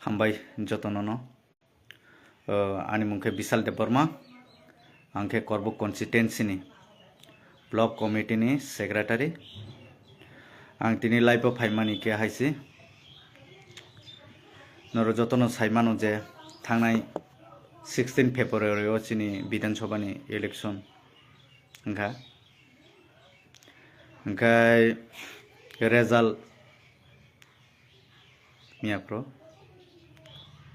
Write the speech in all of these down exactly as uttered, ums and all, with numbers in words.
Hambai jotono no. O, ani mung khe Bishal Debbarma, ang khe Korbuk constituency ni block committee ni secretary. Ang tini live o phaimani khe hai se. Norok jotono sai mano je thangnai sixteen February o chini Bidhan Sabha ni election wngkha. Hwnkhe result miya phuru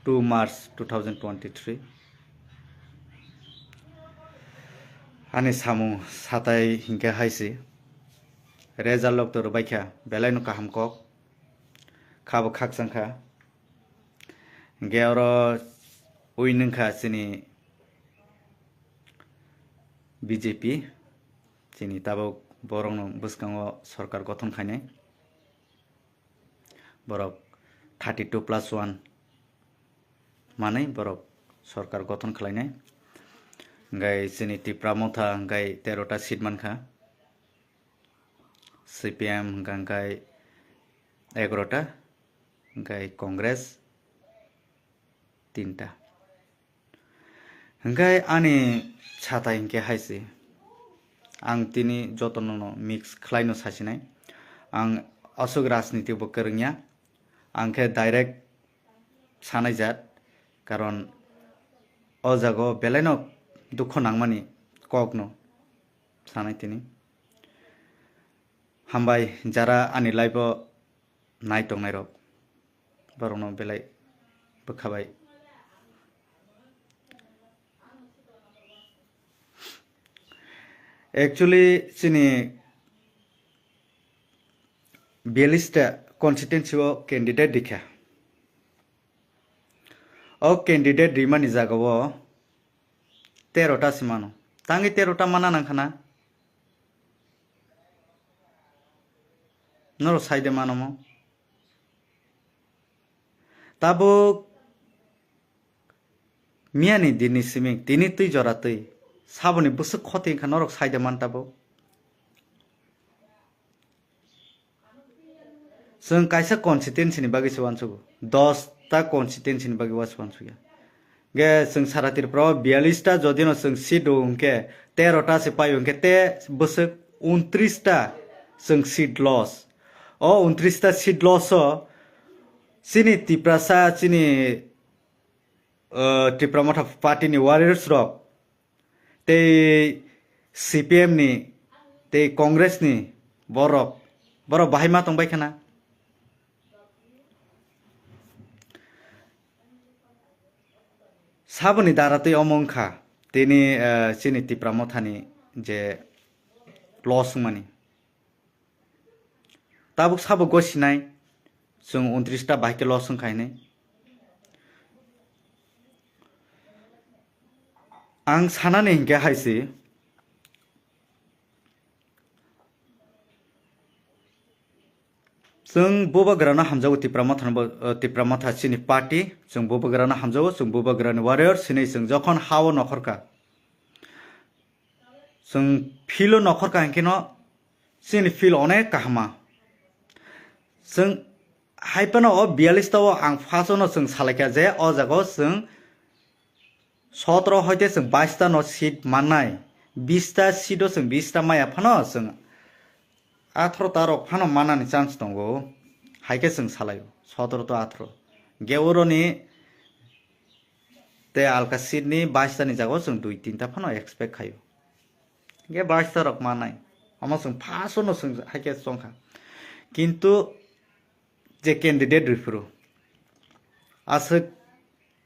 two March two thousand twenty-three. Ani samung satai hinkhe hai se. Result rok to rwbaikha, belai no kaham kok. Kha bo khakchang kha. Hinkhe oro win wngkha chini B J P. Chini tabuk borokno bwskango sorkar gothon khainai. Borok thirty two plus one manwi borok sorkar gothon khlainai. Hwnkhe chini Tipra Motha hwnkhe tero ta seat mankha. C P M hwnkha hwnkhe egaroh ta, hwnkhe Congress tinta. Hwnkhe ani satai hinkhe hai se, ang tini jotono no mix khlaino sasinai. Ang aswk rajniti bo kwrwngya, ang khe direct sanai jat, karon o jaga o belaino dukho nangmani kokno sanai tini. Hambai jara ani live o nai tongnai rok, borokno belai bwkha bai. Actually chini biyalista constituency o candidate rikha. O candidate rimani jaga o tero ta se mano. Tangwi tero ta mana nangkha na? Norok sai de mano mo? Tabuk miyani dinni simi tini twi jora twi saboni bwswk khoti wngkha norok sai de man tabuk. Chwng kaisa constituency ni bagwi se uansugo, dos ta constituency ni bagwi uansukya. Ge chwng sara Tripura o biyallis ta jodi no chwng seat rw hwnkhe, tero ta se pai hwnkhe te bwswk untris ta chwng seat loss. O untris ta seat loss o chini Tiprasa, chini, uh, Tipra Motha party ni warriors rok tei C P M ni tei Congress ni borok, borok bahai ma tongbai khana. Saboni dara tei omo wngkha tini, eh, chini Tipra Mothani je loss wngmani. Tabuk sabo gosinai, chwng untris ta bahai khe loss wngkha hinwi. Ang sanani hinkhe hai se, chwng bubagrano hamjago Tipra Motha, Tipra Motha chini party, chwng bubagrano hamjago, chwng bubagrani warrior, chini chwng jokhon ha-o nokhorkha. Chwng field-o nokhorkha hinkhe no chini field onek kahama. Chwng hai phano o biyallis ta o ang first-o no chwng salaikha je o jaga o chwng sotoro hoite chwng bais ta no seat mannai, bis ta seat o chwng bis ta maya phano chwng atharo ta rok phano manani chance tongo. Hai khe chwng salaio sotoro to atharo. Ge oroni tei alka seat ni bais ta ni jaga o chwng dui tinta phano expect khaio. Ge bais ta rok manai. Omo chwng first o no chwng hai khe chongkha. Kintu je candidate rw phuru aswk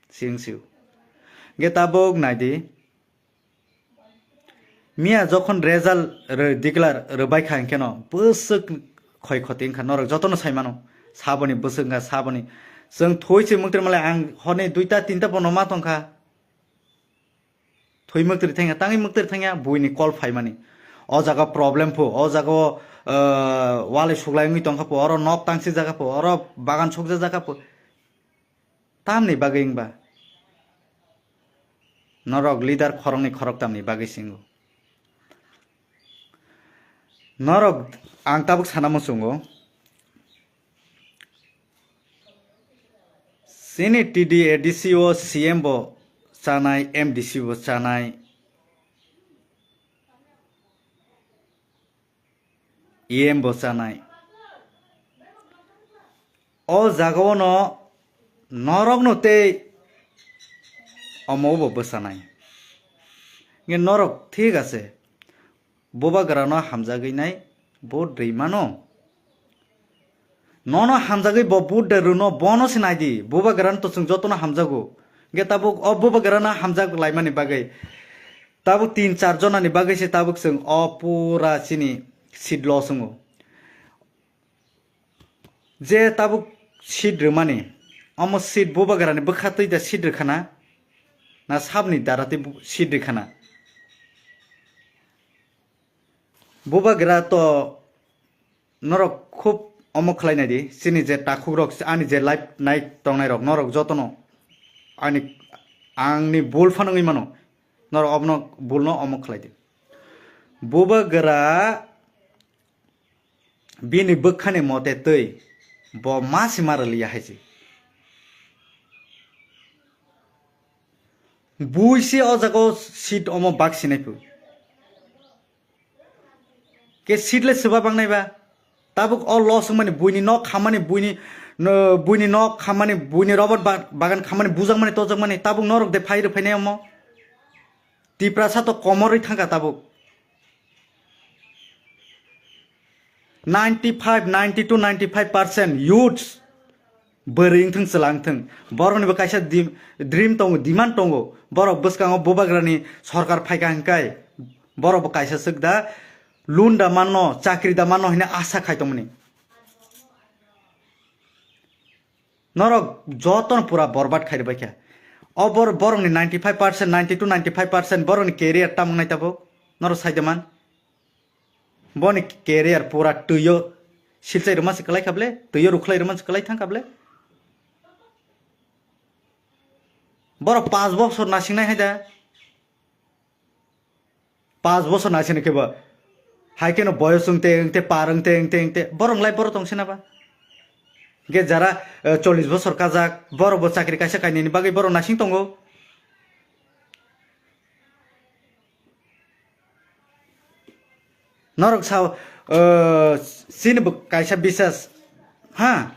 chwng sio. Ge tabuk nai di, miya jokhon result rw-, declare rwbai kha hinkhe no bwswk khoi khoti wngkha, norok jotono sai mano. Saboni bwswk wngkha, saboni chwng thoi se mwktwrwi malai ang horni duita tinta bono ma tongkha. Thwi mwktwrwi thangya, tangwi mwktwrwi thangya, buini call phaimani. O jaga problem pho, o jaga o, ah, walai suklai wngwi tongkha pho, oro nok tangsi jaga pho, oro bagan sokja jaga pho. Tamni bagwi wngba? Norok leader khoroknwi khoroktamni bagwi singo. Norok ang tabuk sana muchungo. Nini T D A D C o C M bo chanai, M D C bo chanai, E M bo chanai. O jagao no norok no tei omo bo bwsanai. Nge norok thik ase. Bubagra no hamjagwi nai vote rwi mano. Nono hamjagwi bo vote de rwno bono se naidi. Bubagra no to chwng jotono hamjago. Nge tabuk o Bubagra no hamjak laimani bagwi. Tabuk tin char jona ni bagwi se tabuk chwng o pura chini seat loss wngo. Je tabuk seat rwmani, omo seat Bubagra ni bwkha twi da seat rwkhana, na sabni dara twi bu-, seat rwkhana? Bubagra to norok khub omo khlai nai di, chini je takhuk rok, ani je live nai tongnai rok, norok jotono ani, angni bul phano wngwi mano, norok obono bulno omo khlai di. Bubagra bini bwkhani mote twi bo ma se ma rwliya hai se. Bui se o jaga o seat omo bak sinai phu. Ke seat le swba bangnai ba. Tabuk o loss wngmani buini nok khammani buini, no, buini nok khammani buini robot ba-, bagan khammani bujakmani tojakmani tabuk norok de phai rw phainai omo. Tiprasa to komorwi thangkha tabuk. Ninety five, ninety to ninety five percent youths bwrwi wngthung, chwla wngthung, borokni bo kaisa di-, dream tongo, demand tongo. Borok bwskango Bubagrani sorkar phaikha hwnkhai borok bo kaisa swk da, loan da manno, chakri da manno hwnwi asa khai tongmani. Norok jotono pura borbat khai rwbaikha. O bor-, borokni ninety five percent, ninety to ninety five percent borokni career tamung nai tabuk. Norok sai de man. Boni career pura twiyo silchai rwma se kwlai kha ble, twiyo rukhlai rwma se kwlai thang kha ble. Borok panch bosor nasingnai hai da. Panch bosor naisini khe bo. Hai kheno boyos wngte, wngte, par wngte, wngte, wngte. Borok lai borok tong sina ba. Ge jara, eh, chollish bosor kajak, borok bo chakri kaisa kainwini bagwi borok naising tongo. Norok sao, eh, chini bo kaisa bisas, ha?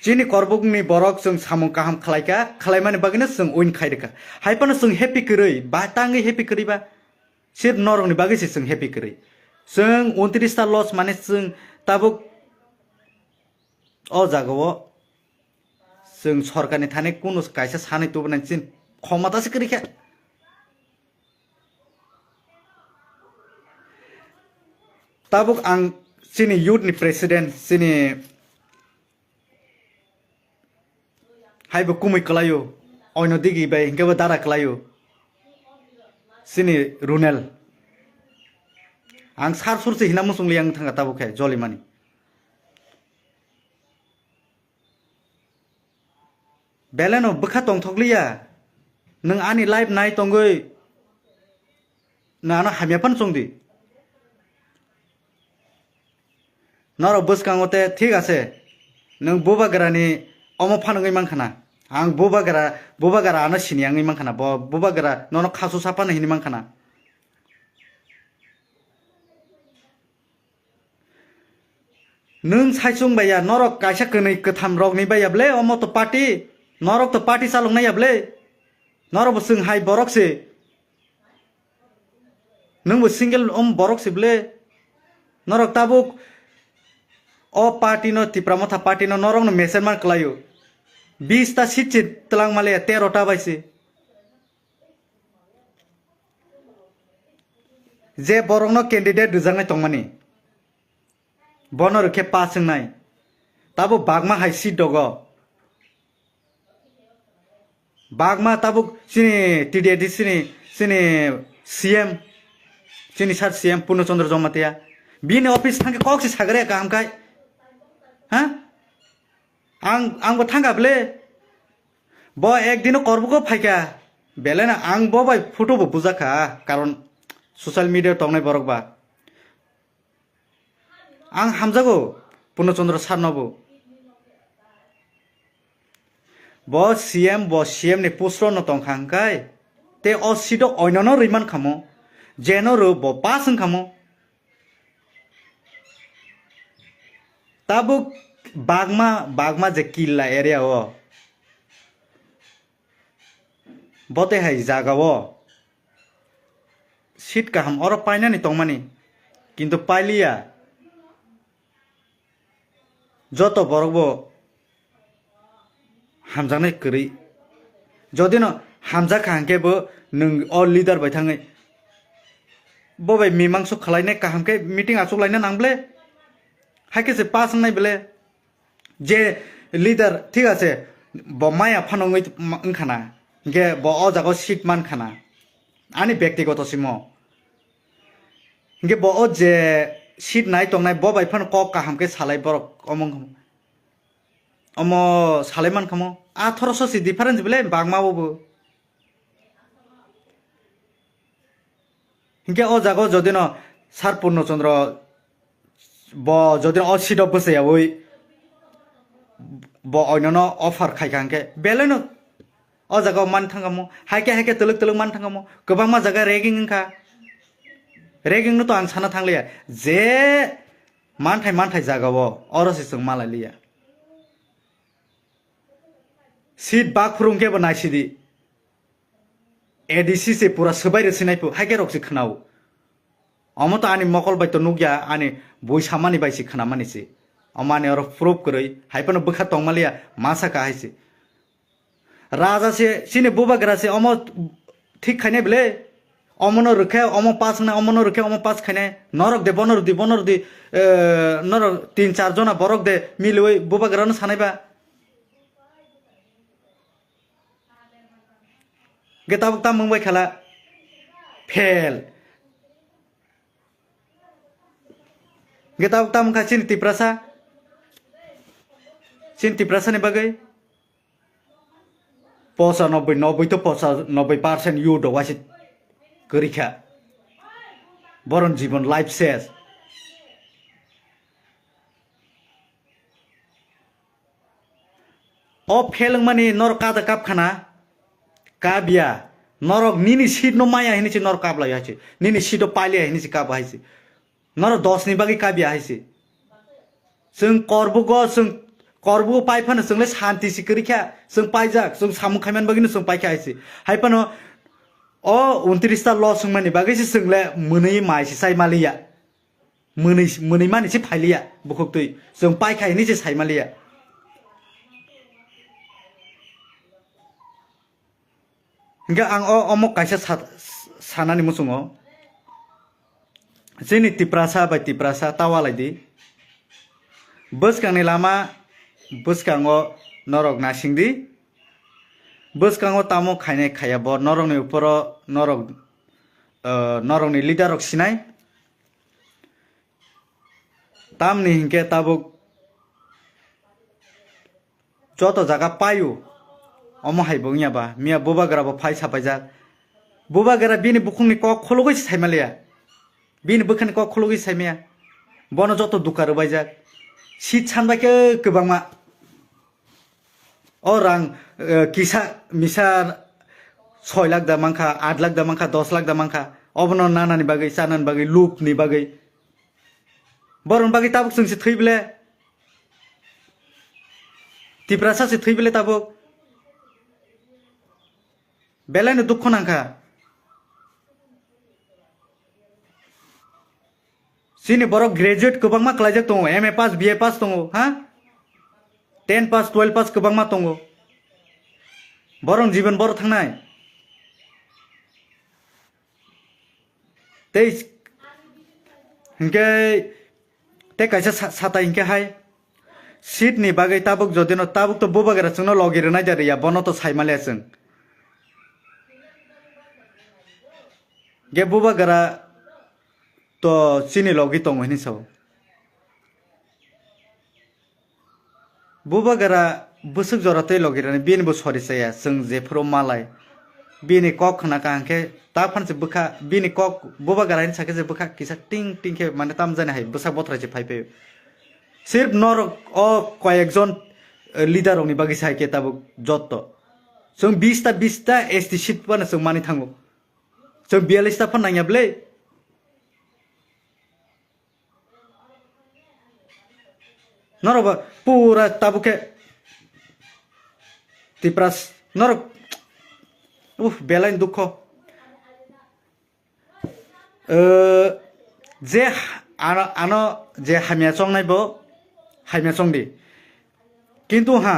Chini korbukni borok chwng samung kaham khlaika, khlaimani bagwino chwng win khairikha. Hai phano chwng happy kwrwi, ba tangwi happy kwrwi ba? Sir norokni bagwi se chwng happy kwrwi. Chwng untris ta loss mane chwng tabuk o jagao chwng sorkarni thani kunu kaisa sanwi tubunai chin khomata se kwrwi kha. Tabuk ang chini youth ni president, chini hai bo kumui kwlaio, oino digi bai hinkhe bo dara kwlaio. Chini Runel. Ang sar sur se hina muchung liya wng thangkha tabuk khe jolimani. Beleno bwkha tongthokliya. Nwng ani life nai tongwi nwng ano hamya phano chwngdi. Norok bwskango te thik ase. Nwng bubagrani omo phano wngwi mankha na. Ang bubagra, bubagra ano sini wngwi mankha na. Bo bubagra nono khasu sa phano hinwi mankha na. Nwng saichung baiya, norok kaisa kwnwi kwtham rokni baiya ble, omo to party, norok to party chaloknai ya ble, norok bo chwng hai borok se, nwng bo single om borok se ble, norok tabuk o party no, Tipra Motha party no, norok no meser man kwlaio, bis ta seat se twlang male, tero ta bai se. Je borokno candidate rwjaknai tongmani, bono rwkhe pass wngnai. Tabuk bagma hai seat dogo. Bagma tabuk chini T D A D C ni, chini C M, chini sir C M Purno Chandra Jamatia. Bini office thangkhe kok se sagre kaham khai. Ha? Ang, ang bo thangkha ble. Bo ekdino korbugo phaikha. Belai no ang bo bai photo bo bujakha, karon social media tongnai borok ba. Ang hamjago Purno Chandra sir no bo. Bo C M, bo C M ni post no tong kha hwnkhe, te o seat o oino no rwi man khamo, jeno rw bo pass wng khamo. Tabuk bagma, bagma je killa area o, bote hai jaga o seat kaham oro painani tongmani, kintu pailiya. Joto borok bo hamjaknai kwrwi. Jodi no hamjak kha hwnkhe bo nwng o leader bai thangwi bo bai mimangso khwlainai kaham khe meeting achuk laina nang ble. Hai khe se pass wngnai ble. Je leader thik ase, bo maya phano wngwi wngkha na, hwnkhe bo o jaga o seat man kha na. Ani bektigoto simo. Hwnkhe bo o je seat nai tongnai bo bai phano kok kaham khe salai borok omo wngkha mo. Omo salai man kha mo. Athoroso si difference bele bagma bo bo. Hwnkhe o jaga o jodi no Sir Purno Chandra bo jodi no o seat o bwsai yaui bo oino no offer khai kha hwnkhe belai no o jaga o man thang kha mo. Hai khe, hai khe twlwk twlwk man thang kha mo. Kwbangma jaga ragging wng kha. Ragging no to ang sana thang liya. Je manthai manthai jaga o oro se chwng malai liya. Seat bak phuru hwnkhe bo naisidi. A D C se pura swbai rwsinai phu, hai khe rok se khwnao. Omo to ani mokol bai to nukya, ani bui samani bai se khwnamani se. Omo ani oro proof kwrwi, hai phano bwkha tongmaliya, ma saka hai se. Raja se, chini bubagra se, omo thik khainai bwle. Omono rwkhe, omo pass wngnai, omono rwkhe, omo pass khainai. Norok de, bono rwdi, bono rwdi, eh, norok tin char jona borok de, miliwi bubagrano sanai ba. Hwnkhe tabuk tamo wngbai khala fail. Hwnkhe tabuk tamo wngkha chini Tiprasa, chini Tiprasani bagwi pochanobboi, nobboi to pochanobboi percent youth rok waise kwrwi kha. Boron jibon life ses. O fail wngmani norok kada kap khana? Kap ya. Norok nini seat no maya hini se norok kap lai hai se. Nini seat o pailiya hini se kap hai se. Norok dos ni bagwi kap ya hai se. Chwng korbugo, chwng korbugo pai phano chwng le santi se kwrwi kha. Chwng paijak, chwng samung khaiman bagwi no chwng paikha hai se. Hai phano o untris ta loss wngmani bagwi se chwng le mwnwi mai se chai maliya. Mwnwi, mwnwi mani se phailiya bukhuk twi. Chwng pai khai hinwi se sai maliya. Hingke ang o, omo kaisa sa-, sanani muchungo. Chini Tiprasa bai Tiprasa ta walai di. Bwskangni lama bwskango norok nasing di. Bwskango tamo khainai khaiya bo norokni uporo norok, eh, norokni leader rok sinai. Tamni hinkhe tabuk joto jaga paio, omo hai bo wngya ba, miya bubagra bo phai sapaijak. Bubagra bini bukhukni kok khulugwi se saimaliya, bini bwkhani kok khulugwi saimaya, bono joto duka rwbaijak. Seat sanbai khe kwbangma. O rang, eh, kisa misa soi lakh da mankha, aat lakh da mankha, dos lakh da mankha. Obono nanani bagwi, chanani bagwi, lubni bagwi. Borokni bagwi tabuk chwng se thwi bile. Tiprasa se thwi bile tabuk. Belai no dukho nangkha. Chini borok graduate kwbangma khlaijak tongo, M A pass, B A pass tongo, ha? Ten pass, twelve pass kwbangma tongo. Borok jibon borok thangnai. Tei hinkhe, tei kaisa sa-, satai hinkhe hai. Seat ni bagwi tabuk jodi no, tabuk to bubagra chwngno logi rwnai da rwya, bono to sai maliya chwng. Ge bubagra to chini logi tongo hinwi sao. Bubagra bwswk jora tei logi rwnai, bini bo sori chaya, chwng jephuru malai. Bini kok khna kaham khe ta phan se bwkha, bini kok bubagra hinwi sakhe se bwkha kisa ting ting khe, mane tamjani hai bwsak bothrai se phai phaio. Sirf norok o koyekjon eh, leader rokni bagwi sai khe tabuk jotto. Chwng bish ta, bish ta S T seat phano chwng mani thango. Chwng biyallish ta phan nangya bwle. Norok ba pura tabuk khe Tipras norok, uff, belai dukho. Eh, je ano, ano je hamya chongnai bo hamya chongdi. Kintu ha,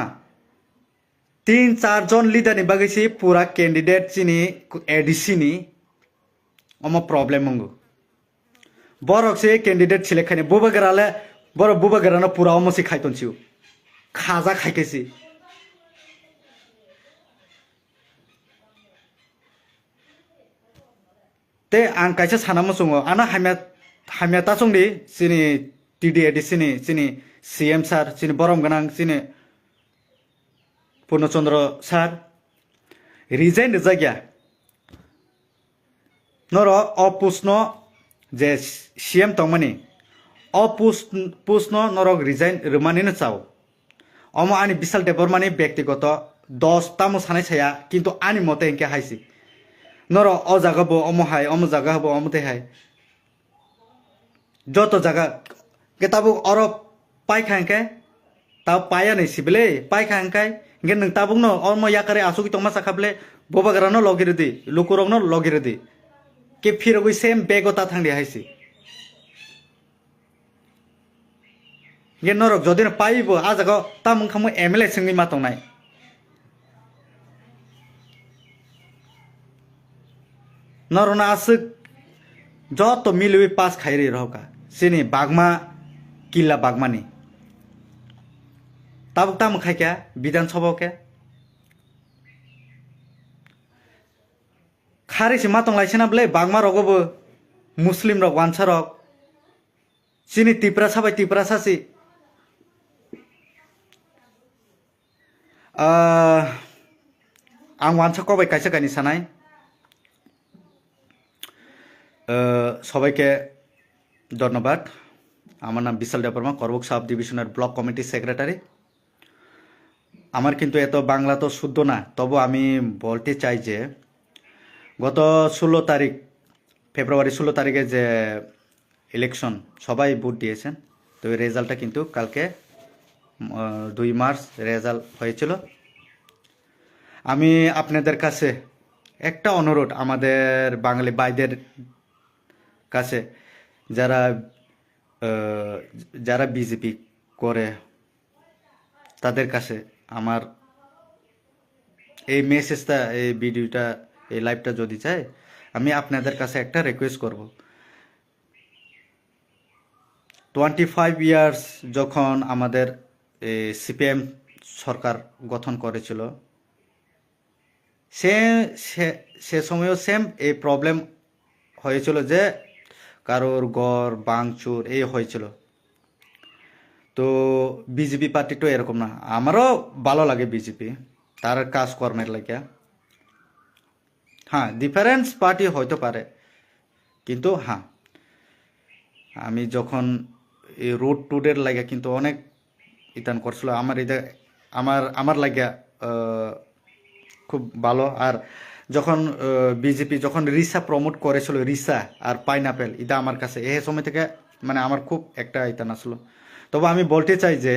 tin char jon leader ni bagwi se pura candidate chini A D C ni omo problem wngo. Borok se candidate select khaini bubagra le, borok bubagra no pura omo se khai tonsio. Khaja khai khe se. Te ang kaisa sana muchungo, ano hamya, hamya ta chongdi chini T D A D C ni chini C M sir, chini borom gwnang chini Purno Chandra sir resign rijak ya. Norok o post no je C M tongmani, o post, post no norok resign rwmani no chao. Omo ani Bishal Debbarma ni byaktigoto dos tamo sanai saya, kintu ani mote hinkhe hai si. Norok o jaga bo omo hai, omo jaga bo omo tei hai. Joto jaga ke tabuk oro paikha hinkhe, ta paya ni sibile, paikha hinkhe, hinkhe nwng tabukno omo yakari asugwi tongma sakha bile, bubagrano logi rwdi, lukurokno logi rwdi. Ke phirogwi same bag o ta thangdi hai si. Hinkhe norok jodi no paiwi bo, ah jaga o tamo wngkha mo M L A swngwi ma tongnai. Norokno aswk joto miliwi pass khai ri rohorkha. Chini bagma, killa bagmani. Tabuk tamo khaikha Bidhan Sabha o khe. Khari se ma tonglaisena bwle bagma rogo bo Muslim rok wansa rok. Chini Tiprasa bai Tiprasa si. Ah, ang wansa kok bai kaisa kaini sanai. Eh, সবাইকে ধন্যবাদ। আমার নাম বিশাল দেববর্মা, করবুক সাব ডিভিশনের block committee secretary. আমার কিন্তু এত বাংলা তো শুদ্ধ না, তবু আমি বলতে চাই যে গত ষোলো তারিখ, ফেব্রুয়ারি ষোলো তারিখে যে ইলেকশন, সবাই ভোট দিয়েছেন, তো এই রেজাল্টটা কিন্তু কালকে, উম, আহ, দুই মার্চ রেজাল্ট হয়েছিল। আমি আপনাদের কাছে একটা অনুরোধ, আমাদের বাঙালি ভাইদের কাছে, যারা, আহ, যারা বিজেপি করে, তাদের কাছে আমার এই মেসেজটা, এই ভিডিওটা, এই লাইভটা যদি চায়, আমি আপনাদের কাছে একটা রিকোয়েস্ট করব। টোয়েন্টি ফাইভ ইয়ার্স যখন আমাদের, এ, সিপিএম সরকার গঠন করেছিল, সে, সে, সে সময়ও সেম এই প্রবলেম হয়েছিল যে কারোর ঘর ভাঙচুর এই হয়েছিল। তো বিজেপি পার্টি তো এরকম না, আমারও ভালো লাগে বিজেপি, তার কাজকর্মের লাগিয়া। হ্যাঁ, ডিফারেন্স পার্টি হইতে পারে, কিন্তু হ্যাঁ, আমি যখন এই রোড টুডের লাগে কিন্তু অনেক ইতান করছিল আমার এটা, আমার আমার লাগে, আহ, খুব ভালো। আর যখন বিজেপি যখন রিসা প্রমোট করেছিল, রিসা আর পাইনাপেল, এটা আমার কাছে এ সময় থেকে মানে আমার খুব একটা ইতান আসলো। তবে আমি বলতে চাই যে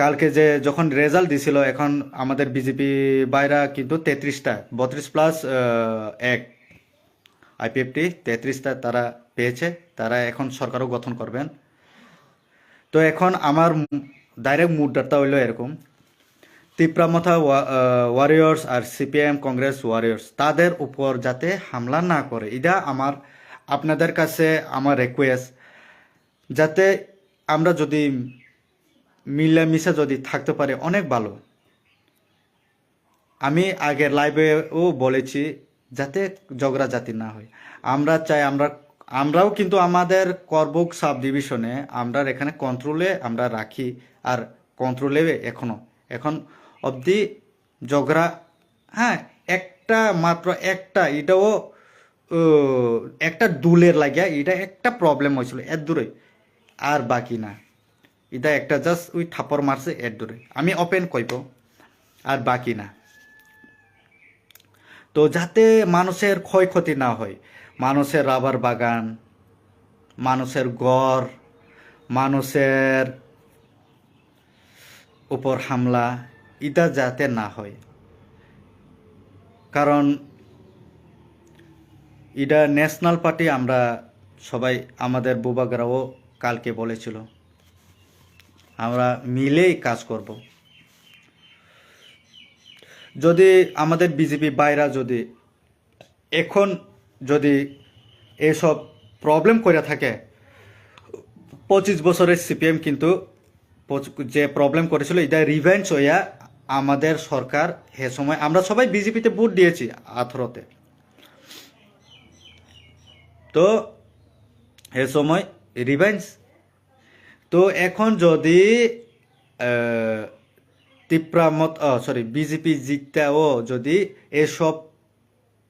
কালকে যে যখন রেজাল্ট দিছিল, এখন আমাদের বিজেপি ভাইরা কিন্তু তেত্রিশটা, বত্রিশ প্লাস এক আইপিএফটি তেত্রিশটা তারা পেয়েছে, তারা এখন সরকারও গঠন করবেন। তো এখন আমার ডাইরেক্ট মুদ্রাটা হইলো এরকম, তিপ্রা মথা ওয়ারিয়র্স আর সিপিএম কংগ্রেস ওয়ারিয়র্স তাদের উপর যাতে হামলা না করে, এটা আমার আপনাদের কাছে আমার রিকোয়েস্ট। যাতে আমরা যদি মিলামিশা যদি থাকতে পারি, অনেক ভালো। আমি আগের লাইভেও বলেছি, যাতে ঝগড়াঝাটি না হয়। আমরা চাই, আমরা, আমরাও কিন্তু আমাদের করবুক সাব ডিভিশনে আমরা এখানে কন্ট্রোলে আমরা রাখি, আর কন্ট্রোলে এখনো, এখন অবধি ঝগড়া, হ্যাঁ, একটা মাত্র একটা, এটাও, ও, একটা দুলের লাগিয়া এটা একটা প্রবলেম হয়েছিল, এর দূরে আর বাকি না। এটা একটা জাস্ট ওই থাপ্পড় মারছে এর দূরে, আমি ওপেন কইব, আর বাকি না। তো যাতে মানুষের ক্ষয়ক্ষতি না হয়, মানুষের রাবার বাগান, মানুষের ঘর, মানুষের উপর হামলা, এটা যাতে না হয়। কারণ এটা ন্যাশনাল পার্টি, আমরা সবাই, আমাদের বুবাগরাও কালকে বলেছিল, আমরা মিলেই কাজ করব। যদি আমাদের বিজেপি ভাইরা যদি এখন যদি এইসব প্রবলেম করে থাকে, পঁচিশ বছরের সিপিএম কিন্তু পঁচ- যে প্রবলেম করেছিল, এটা রিভেঞ্জ হইয়া আমাদের সরকার হে সময়, আমরা সবাই বিজেপিতে ভোট দিয়েছি আঠারোতে, তো হে সময় রিভেঞ্জ। তো এখন যদি আহ, তিপ্রা মত, সরি, বিজেপি জিততেও যদি এসব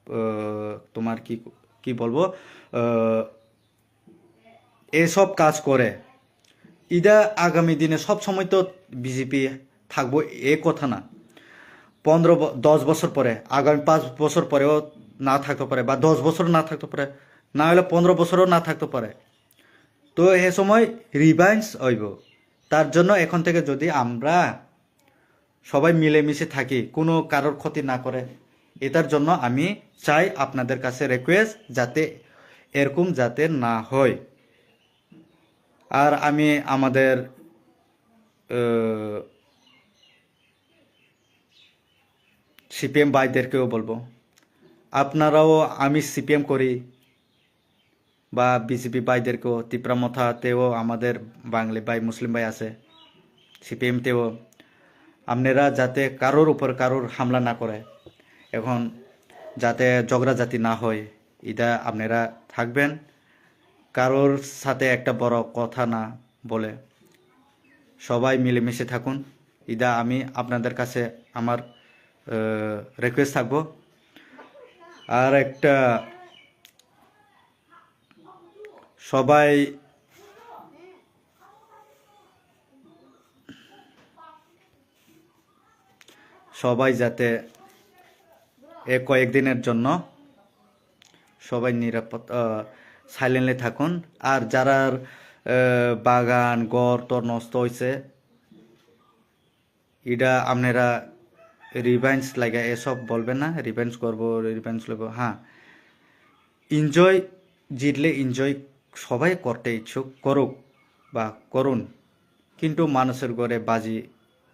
আহ, তোমার কি, কি বলবো, আহ, এসব কাজ করে, ইদা আগামী দিনে সব সময় তো বিজেপি থাকবো, এ কথা না। পনেরো ব- দশ বছর পরে, আগামী পাঁচ বছর পরেও না থাকতে পারে, বা দশ বছর না থাকতে পারে, না হলে পনেরো বছরও না থাকতে পারে। তো এ সময় রিভেঞ্জ হইব। তার জন্য এখন থেকে যদি আমরা সবাই মিলেমিশে থাকি, কোনো কারোর ক্ষতি না করে, এটার জন্য আমি চাই আপনাদের কাছে রিকোয়েস্ট, যাতে এরকম যাতে না হয়। আর আমি আমাদের সিপিএম ভাইদেরকেও বলবো, আপনারাও, আমি সিপিএম করি, বা বিজেপি ভাইদেরকেও, তিপ্রা মথাতেও আমাদের বাঙালি ভাই, মুসলিম ভাই আছে, সিপিএম তেও, আপনারা যাতে কারোর উপর কারোর হামলা না করে, এখন যাতে ঝগড়াঝাটি না হয়, এটা আপনারা থাকবেন। কারোর সাথে একটা বড় কথা না বলে সবাই মিলেমিশে থাকুন, এটা আমি আপনাদের কাছে আমার রিকোয়েস্ট থাকবো। আর একটা, সবাই সবাই যাতে এ কয়েকদিনের জন্য সবাই নিরাপদ, সাইলেন্টলি থাকুন। আর যারার আহ, বাগান ঘর তো নষ্ট হয়েছে, এটা আপনারা রিভেঞ্জ লাগে এসব বলবেন না, রিভেঞ্জ করবো, রিভেঞ্জ নেবো। হ্যাঁ, এনজয়, জিতলে এনজয় সবাই করতে ইচ্ছুক, করুক বা করুন, কিন্তু মানুষের ঘরে বাজি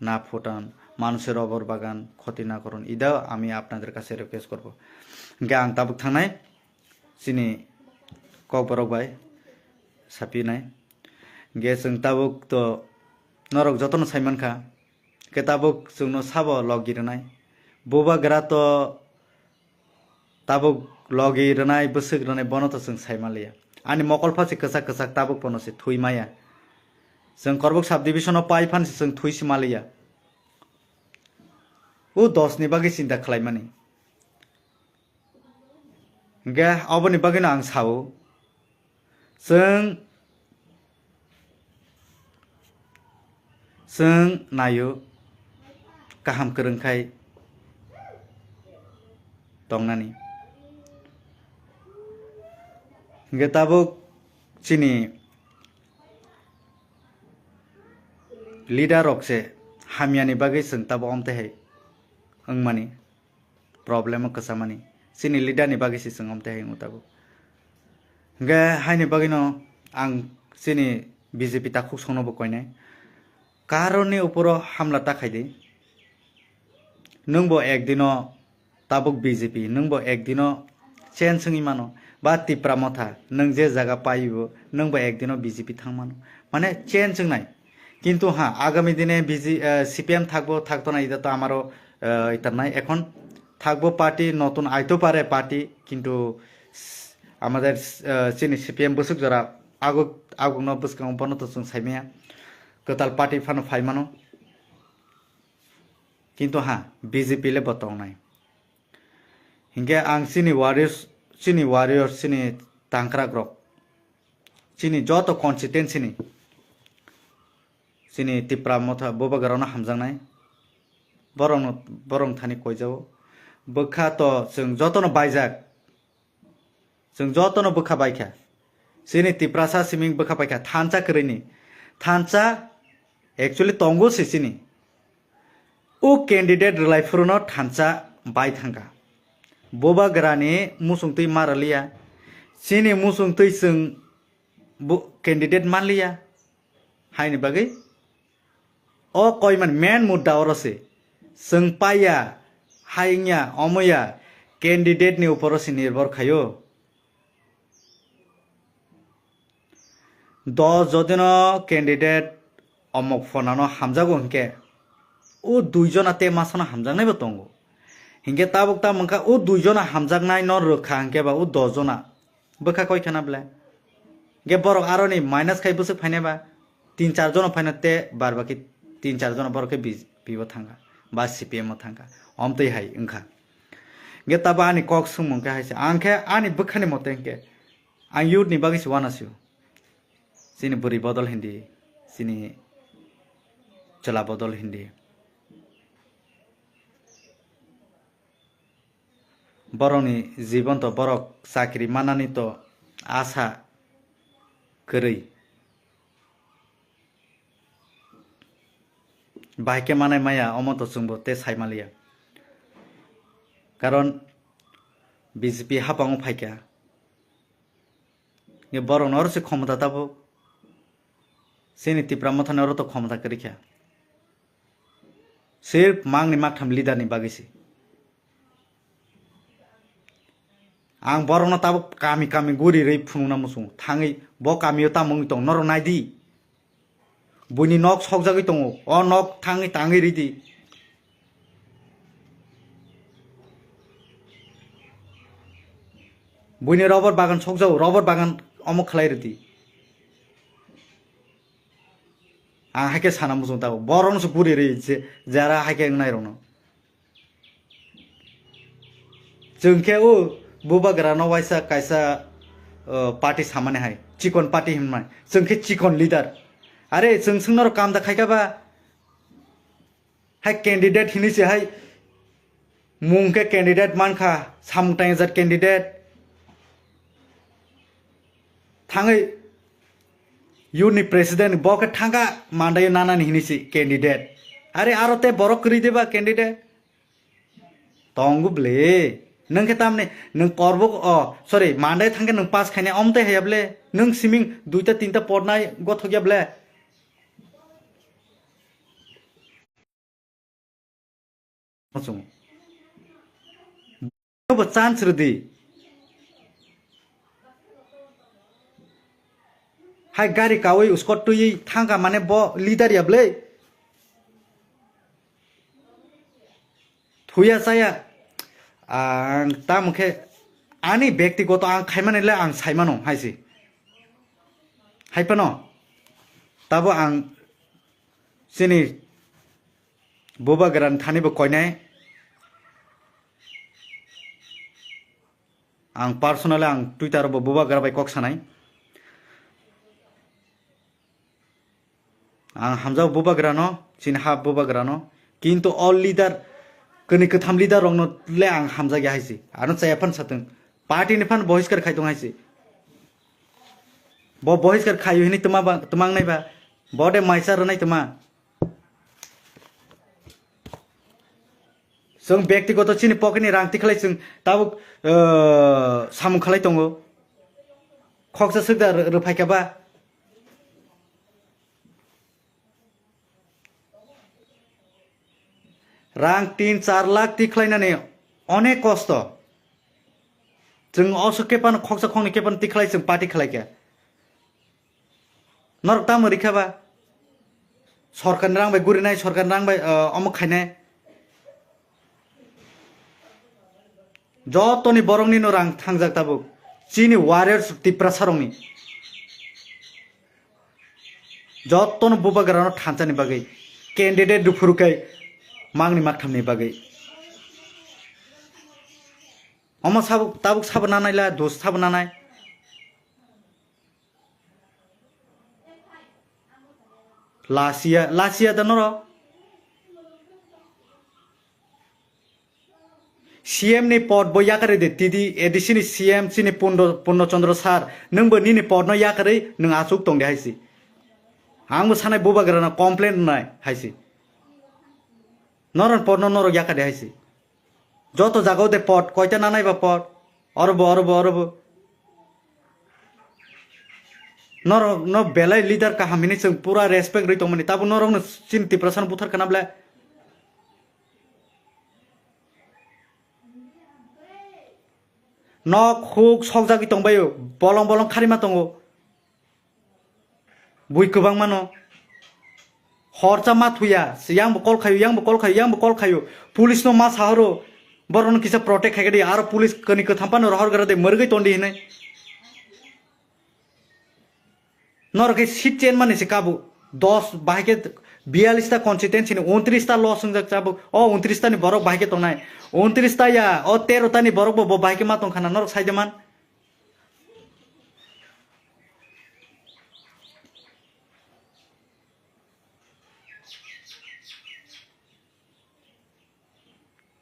না ফুটান, মানুষের অবর বাগান ক্ষতি না করুন, এটাও আমি আপনাদের কাছে রিকোয়েস্ট করবো। Hingke ang tabuk thangnai chini kokborok bai sapinai. Hingke chwng tabuk to norok jotono saimankha, hingke tabuk chwngno sabo logi rwnai. Bubagra to tabuk logi rwnai, bwswk rwnai, bono to chwng sai manliya. Ani mokol pha se kwchak kwchak, tabuk bono se thwi maya. Chwng Korbuk subdivision o pai phan se chwng thwi se manliya. O dos ni bagwi chinta khlaimani. Hingke aboni bagwino ang sao, chwng, chwng naio kaham kwrwng khai tongnani. Hingke tabuk chini leader rok se hamyani bagwi chwng tabuk omtwi hai wngmani. Problem o kwchamani. Chini leader ni bagwi se chwng omtwi hai wngwi tabuk. Hingke haini bagwino ang chini B J P takhuk songno bo koinai. Karoni uporo hamla ta khaidi. Nwngbo ekdino tabuk B J P, nwngbo ekdino change wngwi mano. Ba Tipra Motha, nwng je jaga paibo, nwngbo ekdino B J P thang mano. Mane change wngnai. কিন্তু হ্যাঁ, আগামী দিনে বিজি, আহ, সিপিএম থাকবো, থাকতো না, এটা তো আমারও, আহ, এটা নাই। এখন থাকবো পার্টি, নতুন আইতেও পারে পার্টি, কিন্তু স-, আমাদের, আহ, চিনি সিপিএম বসুক যারা আগুক, আগুক ন বসুক, বনো তো চুন সাইমিয়া, কোতাল পার্টি ফানো ফাইমানো। কিন্তু হ্যাঁ, বিজেপি লে বতং নাই। Hinkhe ang chini warriors, chini warriors, chini tangkrak rok, chini joto constituency ni, chini Tipra Motha bubagrano hamjaknai. Borokno, borok thani koijao. Bwkha to chwng jotono baijak. Chwng jotono bwkha baikha. Chini Tiprasa siming bwkha baikha. Thansa kwrwini. Thansa actually tongo se chini. O candidate rwlai phuruno thansa bai thangkha. Bubagrani muchungtwi ma rwliya. Chini muchungtwi chwng bo candidate manliya. Haini bagwi o koiman main mudda oro se. Chwng paiya, hai wngya, omoya, candidate ni uporo se nirbhor khaio. Dos jodino candidate omok phonano hamjago hinkhe, o duijona tei masano hamjaknaibo tongo. Hinkhe tabuk tamo wngkha o duijona hamjaknaino rwkha hinkhe ba o dos jona bwkha koi khana ble. Hinkhe borok aroni minus khai bwswk phainai ba tin char jono phaina tei bar baki tin char jono borok khe B J P o thangkha ba C P M o thangkha. Omtwi hai wngkha. Hinkhe tabo ani kok swngmung khe hai se. Ang khe ani bwkhani mote hinkhe ang youth ni bagwi se uanasio. Chini bwrwi bodol hindi, chini chwla bodol hindi. Borokni jibon to borok chakri manani to asa kwrwi. Bahai khe manai maya omo to chwngbo tei sai maliya. Karon B J P hapango phaikha. Nge borok no oro se khomota tabuk. Chini Tipra Motha ni oro to khomota kwrwi kha. Sirf mangni maktham leader ni bagwi se. Ang borok no tabuk kami kami guri rwi phunukna muchungo. Thangwi bo kami o tamo wngwi tong norok nai di. Buini nok sokjagwi tongo. O nok thangwi tangwi ridi. Buini rubber bagan sokjago, rubber bagan omo khlai ridi. Ang haikhe sana muchung tabuk. Borokno se guri ri je, jera haikhe wngnai rokno. Chwng khe o bubagra no waisa kaisa, uh, party samani hai, chikon party hinmai. Chwng khe chikon leader. Are chwng swngno kam da khaika ba? Hai candidate hinwi se hai mung khe candidate mankha, samung tangjak candidate. Thangwi youth ni president bo khe thangka mandai nanani hinwi se candidate. Are aro te borok kwrwi de ba candidate? Tongo ble. Nwng khe tamni nwng korbo, o, sorry, mandai thangkhe nwng pass khainai omtwi haya ble. Nwng siming duita tinta pornai gothokya ble. Bo chance rwdi. Hai gari kawi uskot twi thangka mane bo leader ya ble. Thuya chaya ang tamo khe ani bektigoto ang khaimani le ang saimano hai se. Hai phano tabo ang chini bubagrani thani bo koinai. Ang personally ang Twitter bo bubagra bai kok sanai. Ang hamjao bubagrano, chini ha bubagrano. Kintu all leader, kwnwi kwtham leader rokno le ang hamjakya hai se. Ano chaya phan satwng. Party ni phan bohiskar khai tong hai se. Bo bohiskar khayo hini tuma ba, tuma wngnai ba. Bo de maisa rwnai tuma. Chwng bektigoto chini pocket ni rang tikhlai chwng tabuk, eh, samung khlai tongo. Khoksa swkda rw-, rwphai kha ba. Rang tin char lakh tikhlainani onek kosto. Chwng oso kepano khoksa khokni kepano tikhlai chwng party khlai kha. Norok tamo rikha ba? Sorkarni rang bai gurinai, sorkarni rang bai, uh, omo khainai. Jotoni borokni no rang thangjak tabuk. Chini warriors Tiprasa rokni. Jotono bubagrano thansani bagwi. Candidate rwphuru kai mangni makthamni bagwi. Omo sabo, tabuk sabo nanai la, dos sabo nanai. Lasia, lasia da norok. C M ni pod bo yakare de, T D, A D C ni C M chini Purno, Purno Chandra sir, nwng bo nini pod no yakare nwng achuk tong de hai si. Ang bo sanai bubagra no complain nai hai si. Norok pod no norok yakare hai si. Joto jaga o de pod, koita nanai ba pod. Oro bo, oro bo, oro bo. Norok no belai leader kaham hini chwng pura respect rwi tongmani. Tabo norok no chini Tiprasa no buthar kana ble. Nok huk sokjagwi tongbaio, bolong bolong kharima tongo. Bui kwbangma no. Horcha ma thuya, yang bo call khayo, yang bo call khayo, yang bo call khayo. Police no ma sahoro, borok no kisa protect khaikhe di, aro police kani kwtham phano rohor gra de, mwrwgwi tondi hinwi. Norok khe seat change mani se kabu. Dos bahai khe biyalish ta constituency ni untris ta loss wngjak chabuk. O untris ta ni borok bahai khe tongnai. Untris ta ya, o tero ta ni borok bo, bo bahai khe ma tongkhana, norok sai de man.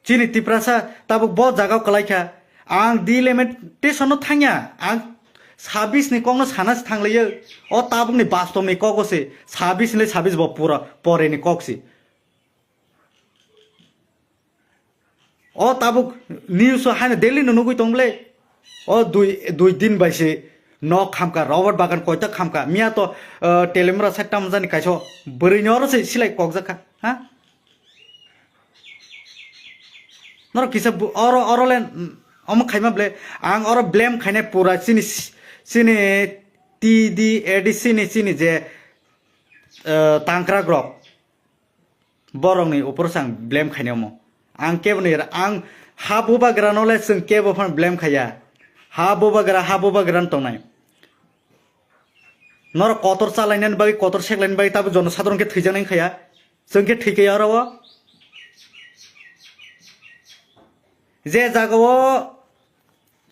Chini Tiprasa tabuk bo jaga o kwlai kha. Ang delimitation no thangya. Ang sabis ni kok no sana se thanglaio. O tabuk ni bastom ni kok o se. Sabis ni sabis bo pura pore ni kok se. O tabuk news o haino daily no nugui tong ble. O dui, dui din bai se nok khamka, Robert Bagan koita khamka. Miya to, uh, telemra sa tam jani kaiso bwrwi ni oro se silai kok jakha. Ha? Norok kisa bu-, oro, oro le, mm, omo khaima ble, ang oro blame khainai pura chini, chini T D A D C ni chini je, eh, tangkrak rok. Borok ni upor sang blame khainai omo. Ang kebo ni, ang ha bubagra no le chwng kebo phan blame khaiya. Ha bubagra, ha bubagra no tongnai. Norok kotor chalainani bagwi, kotor seklainani bagwi tabuk jono sadharon khe thwijaknai wngkhaya. Chwng khe thwikhe oro o. Je jaga o,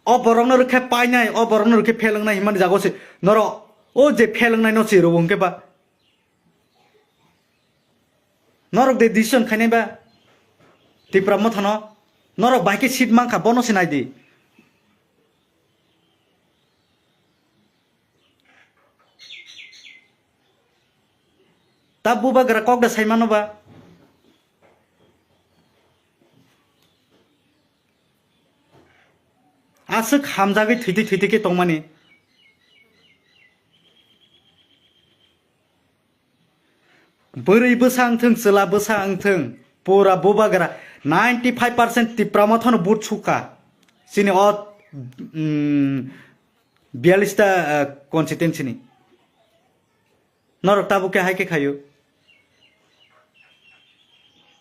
o borokno rwkhe painai, o borokno rwkhe phelangnai himani jaga o se norok o je phelangnai no se rwo hwnkhe ba. Norok de decision khainai ba Tipra Mothano. Norok bai khe seat mankha, bono se nai di. Ta bubagra kok da sai mano ba? Aswk hamjagwi thwitwi thwitwi khe tongmani. Bwrwi bwsa wngthwng, chwla bwsa wngthwng, pura bubagra ninety five percent Tipra Mothano vote sukha. Chini o, mm, biyalish ta, ah, constituency ni. Norok tabuk khe hai khe khaio.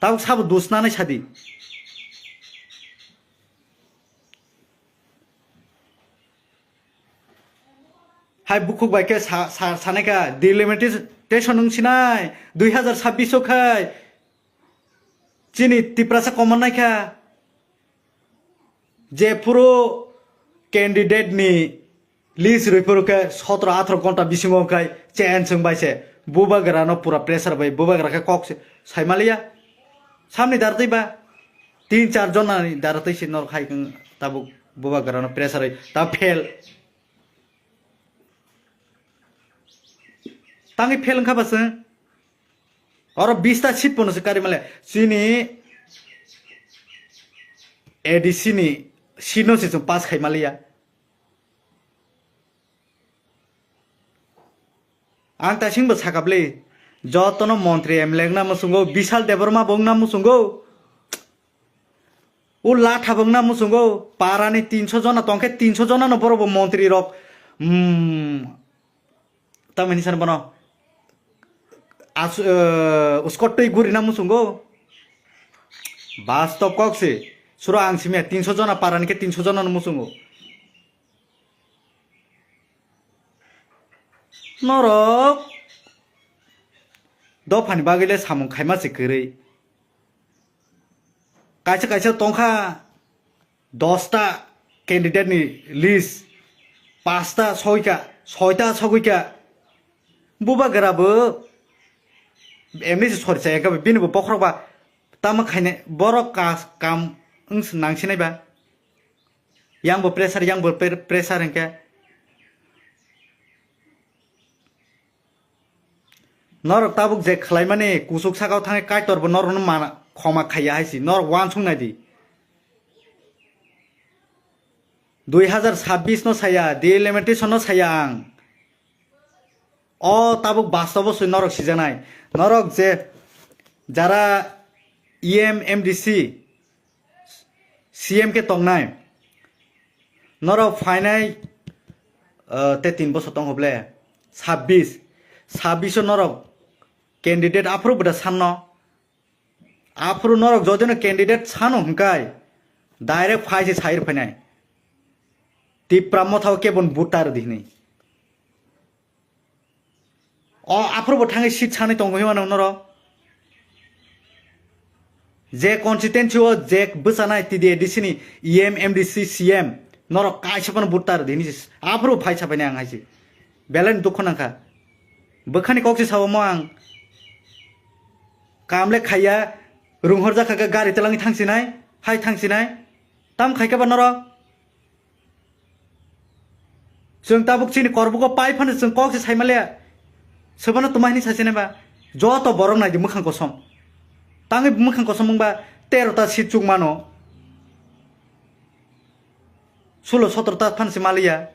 Tabuk sabo dusnani sadi. Hai bukhuk bai khe sa, sa, sanai kha, delimitation wng sinai, dui hazar sabbish o khai chini Tiprasa common nai kha. Je phuru candidate ni list rwi phuru khe sotro atharo ghonta bisingo khai change wng bai se. Bubagra no pura pressure bai, bubagra khe kok se sai maliya. Samni dar twi ba tin char jona ni dar twi se nor khai khe tabuk bubagra no pressure bai ta fail. Tangwi fail wngkha ba chwng? Oro bish ta seat pono se kari male. Chini A D C ni seat no se chwng pass khai maliya. Ang taising bo sakha bwle, jotono montri M L A wngna muchungo, Bishal Debbarma bo wngna muchungo. O latha bo wngna muchungo, parani tinso jona tongkhe, tinso jona no borok bo montri rok, hmm, tamoni sani bono as-, eh, uskot twi gurina muchungo. Bastob kok se, suro ang simiya tinso jona parani khe tinso jona no muchungo. Norok dophani bagwi le samung khaima se kwrwi. Kaisa kaisa tongkha dosta candidate ni list, pasta soika, soita sogwika. Bubagra bo Emni se sori chaya khe bini bo bokhorok ba tamo khainai borok ka-, kam wng nang sinai ba. Yang bo pressure, yang bo pre-, pressure hwnkhe. Norok tabuk je khlaimani kusuk sakao thangwi Kaitor bo norokno mana khoma khaiya hai si, norok uansuk nai di. Dui hazar sabbish no saya, delimitation no saya ang. O tabuk bastobo swi norok sijaknai. Norok je jara E M, M D C, C M khe tongnai. Norok phainai, uh, te tin bosor tong hoble. Sabbish. Sabbish o norok candidate aphuru bwda sanno. Aphuru norok jodino candidate sano hwnkai direct phai se sair phainai. Tipra Motha o kebon voter di hinwi. O aphuru bo thangwi seat sanwi tongo himano norok. Je constituency o je bwchanai T D A D C ni E M, M D C, C M norok kaisa phano voter di hinwi se aphuru phai sabaini ang hai se. Belai ni dukho nangkha. Bwkhani kok se sao mo ang. Kam le khaiya, runghorjak kha khe gari twlangwi thangsinai, hai thangsinai. Tam khai khe ba norok. Chwng tabuk chini korbugo pai phano chwng kok se saimaliya. Sobono tuma hini sasinai ba. Joto borok nai di mwkhang kosom. Tangwi mwkhang kosom wngba tero ta seat chuk mano. Sulo sotro ta phano se maliya.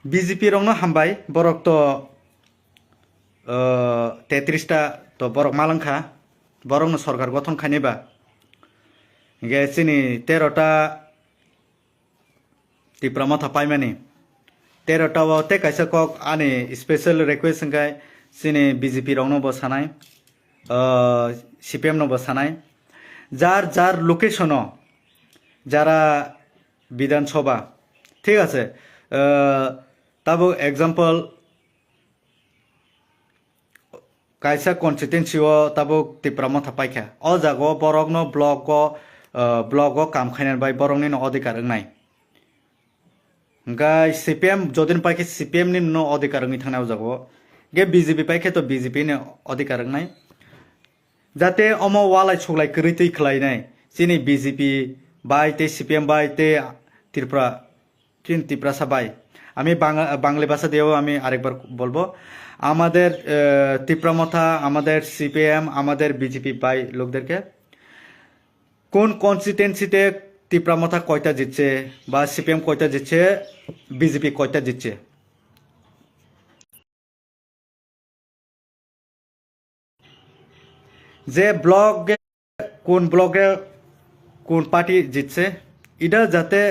B J P rokno hambai, borok to, uh, tetris ta to borok malangkha, borokno sorkar gothon khainai ba. Hingke chini tero ta Tipra Motha paimani. Tero ta o tei kaisa kok ani special request hingke chini B J P rokno bo sanai, uh, C P M no bo sanai. Jar jar location o jara Bidhan Sabha, thik ase, uh, tabuk example, kaisa constituency o tabuk Tipra Motha paikha. O jaga o borokno block o, uh, block o kam khainani bai borokni no odhikar wngnai. Hingkhe C P M jodin paikhe C P M ni no odhikar wngwi thangnai o jaga o. Hingkhe B J P paikhe to B J P ni odhikar wngnai. Jate omo walai suklai kwrwi twi khlainai. Chini B J P bai tei C P M bai tei Tripura Chini Tiprasa bai. আমি বাং-, বাঙালি ভাষা দিয়েও আমি আরেকবার বলবো। আমাদের, আহ, তিপ্রা মথা, আমাদের সিপিএম, আমাদের বিজেপি ভাই লোকদেরকে কোন কনস্টিটুয়েন্সিতে তিপ্রা মথা কয়টা জিতছে বা সিপিএম কয়টা জিতছে, বিজেপি কয়টা জিতছে? যে ব্লকে কোন ব্লকে কোন পার্টি জিতছে, এটা যাতে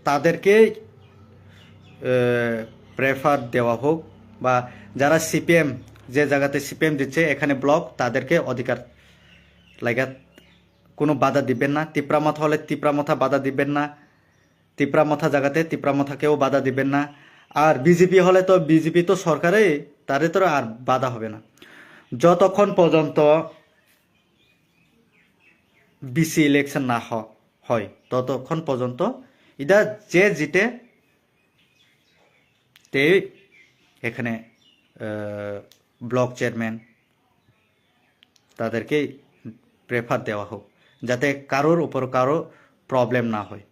তাদেরকেই, এ, প্রেফার দেওয়া হোক, বা যারা সিপিএম, যে জায়গাতে সিপিএম জিতছে এখানে ব্লক, তাদেরকে অধিকার লাগা, কোনো বাধা দিবেন না। তিপ্রা মথা হলে তিপ্রা মথা বাধা দিবেন না, তিপ্রা মথা জায়গাতে তিপ্রা মথাকেও বাধা দিবেন না। আর বিজেপি হলে তো বিজেপি তো সরকারে, তারে তো আর বাধা হবে না। যতক্ষণ পর্যন্ত বিসি ইলেকশন না হ-, হয়, ততক্ষণ পর্যন্ত এটা যে জিতে, তে এখানে, আহ, ব্লক চেয়ারম্যান, তাদেরকে প্রেফার দেওয়া হোক, যাতে কারোর উপর কারো প্রবলেম না হয়।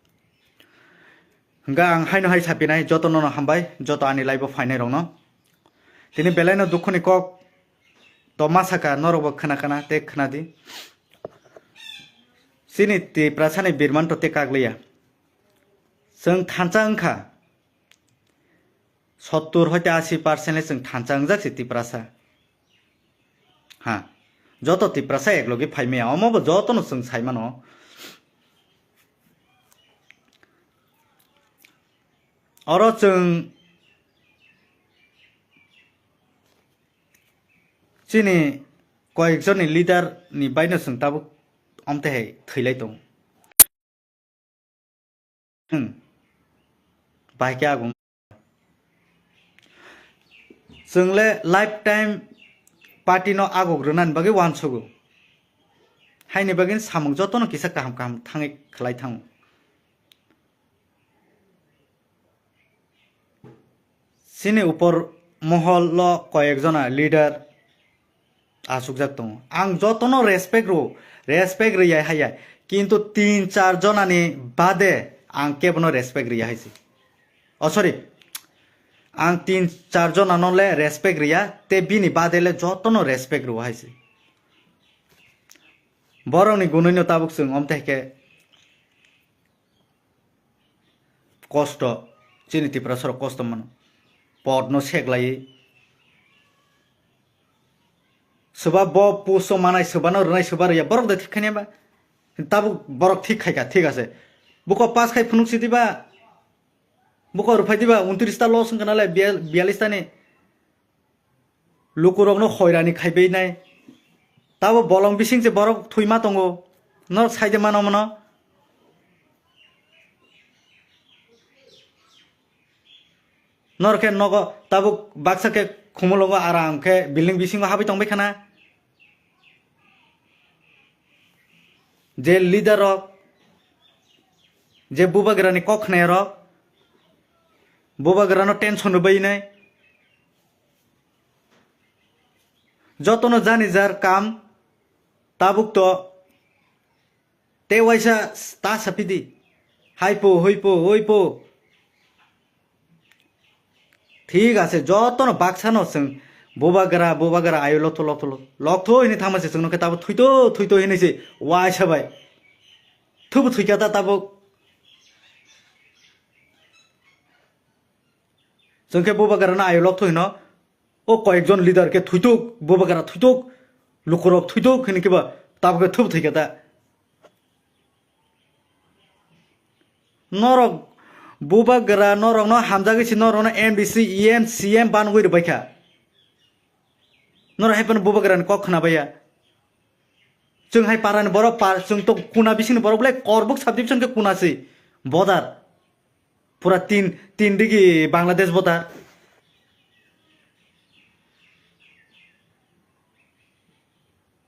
Hingkha ang haino hai sapinai, joto nono hambai, joto ani live o phainai rokno. Tini belai no dukho ni kok to ma saka, norok bo khna khna tei khna di. Chini Tiprasa ni birman to tei kak liya. Chwng thansa wngkha. Sottur hoite ashi percent le chwng thansa wngjak se Tiprasa. Ha. Joto Tiprasa eklogi phai maya. Omo bo joto no chwng sai mano. Oro chwng chini koyek jonni leader ni baino chwng tabuk omte hai thwilai tongo. Hmm. Bahai khe aguk. Chwng le lifetime party no aguk rwnani bagwi uansugo. Haini bagwi samung jotono kisa kaham kaham thangwi khlai thango. Chini upor mohol o koyek jona leader achukjak tongo. Ang jotono respect rw, respect rwya haya. Kintu tin char jonani bade ang kebono respect rwya hai se. Oh, sorry. Ang tin char jonano le respect rwya, te bini bade le jotono respect rw hai se. Borokni gunui no tabuk chwng omte khe kosto, chini Tiprasarok kosto mano. Podno seklaiwi. Swba bo puso manai, swbano rwnai, swba rwya, borok de thik khainai ba? Tabuk borok thik khaikha, thik ase. Buko pass khai phunuk sidi ba? Buko rwphai diba? Untris ta loss wngkha nalai, biyal-, biyallis tani. Lukurokno hoirani khaibainai. Tabo bolong bising se borok thwima tongo. Norok saide mano mano. Norok khe nogo tabuk baksa khe khumulongo aram khe building bisingo habwi tongbai khana. Je leader rok, je bubagrani kok khnai rok, bubagrano tension rwbainai. Jotono jani jar kam tabuk to te waisa ta sapidi. Haipo, hoipo, hoipo. Thik ase, jotono baksano chwng bubagra, bubagra ayo lotho, lotho, lotho, lotho hini thangma se chwngno khe tabo thuito, thuito hini se waisa bai. Thubu thwikha ta tabuk. Chwng khe bubagrano ayo lotho hino. O koyekjon leader khe thuituk, bubagra thuituk, lukurok thuituk hini khe ba tabuk khe thubu thwikha ta. Norok bubagra norokno hamjagwi se norokno M D C, E M, C M banwi rwbaikha. Norok hai phano bubagrani kok khnabaiya. Chwng hai parani borok par, chwng to kuna bisingni borok belai Korbuk subdivision khe kuna se border. Pura tin, tin digi Bangladesh border.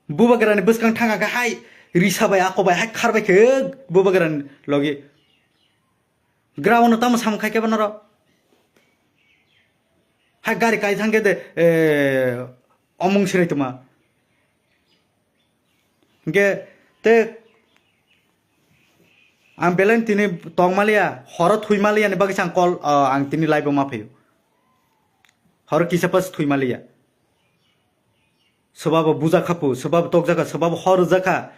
Bubagrani bwskang thangkha khe hai risa bai ako bai hai kharbai khe bubagrani logi. Ground no tamo samung khai khe ba norok. Hai gari kai thang khe de, eh, omung sinai tuma. Hingke te ang belai tini tong maliya, horo thui maliya ni bagwi se ang kol, ah, ang tini live o ma phaio. Horo kisa pas thui maliya. Soba bo buja kha pu, soba bo tokjak kha, soba bo hor rwjak kha,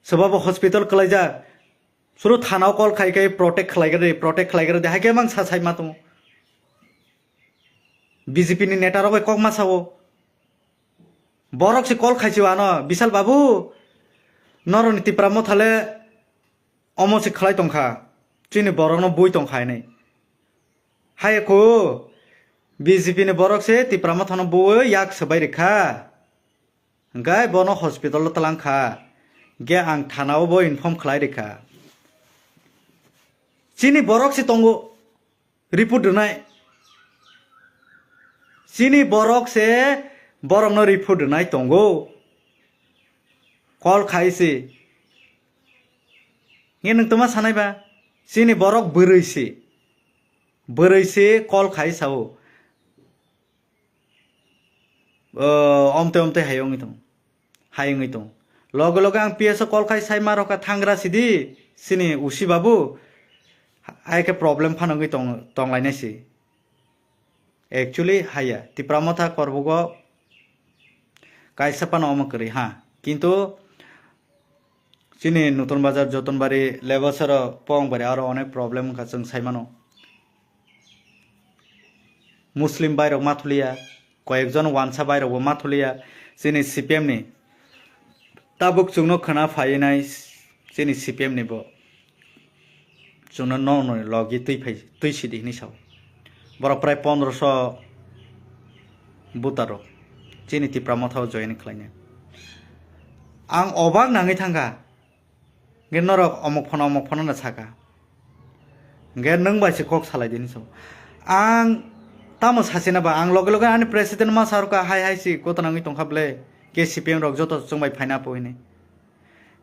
soba bo hospital kwlaijak. Suru thana o kol khai khai protect khlai gra di, protect khlai gra di, hai khe mang sa sai ma tongo. B J P ni neta rok bai kok ma sao. Borok se kol khai si ano, Bishal babu, norok ni Tipra Motha le omo se khlai tong kha, chini borok no bui tong kha hinwi. Hai ko, B J P ni borok se Tipra Motha no bui yak swbai rikha. Hingke bono hospital o tlang kha. Hingke ang thana o bo inform khlai rikha. Chini borok se tongo report rwnai. Chini borok se borok no report rwnai tongo. Call khai se. Nge nwng toma sanai ba? Chini borok bwrwi se. Bwrwi se call khai sao. O, omte omte hai wngwi tong, hai wngwi tong. Loge loge ang P S o call khai sai ma rokha thangra sidi, sini usi babu, hai khe problem phano wngwi tong, tong lainai si. Actually, haiya, Tipra Motha Korbugo kaisa phano omo kwrwi ha. Kintu, Chini Nutun Bazar, Jotonbari, Lebasaro, Pongbari aro onek problem wngkha chwng sai mano. Muslim bairok ma thuliya, koyekjon wansa bairokbo ma thuliya, chini C P M ni. Tabuk chwngno khwna phaiwi nai chini C P M ni bo. Chwngno nokni logi twi phai, twi sidi hinwi sao. Borok prai pondroso voter rok chini Tipra Motha o join khlainai. Ang obak nangwi thangkha. Hwnkhe norok omok phano, omok phano no sakha. Hwnkhe nwng bai se kok salai di hinwi sao. Ang tamo sachina ba, ang loge loge ani president ma sarwkha, hai hai se kotona wngwi tongkha ble, ke C P M rok joto chwng bai phaina po hinwi.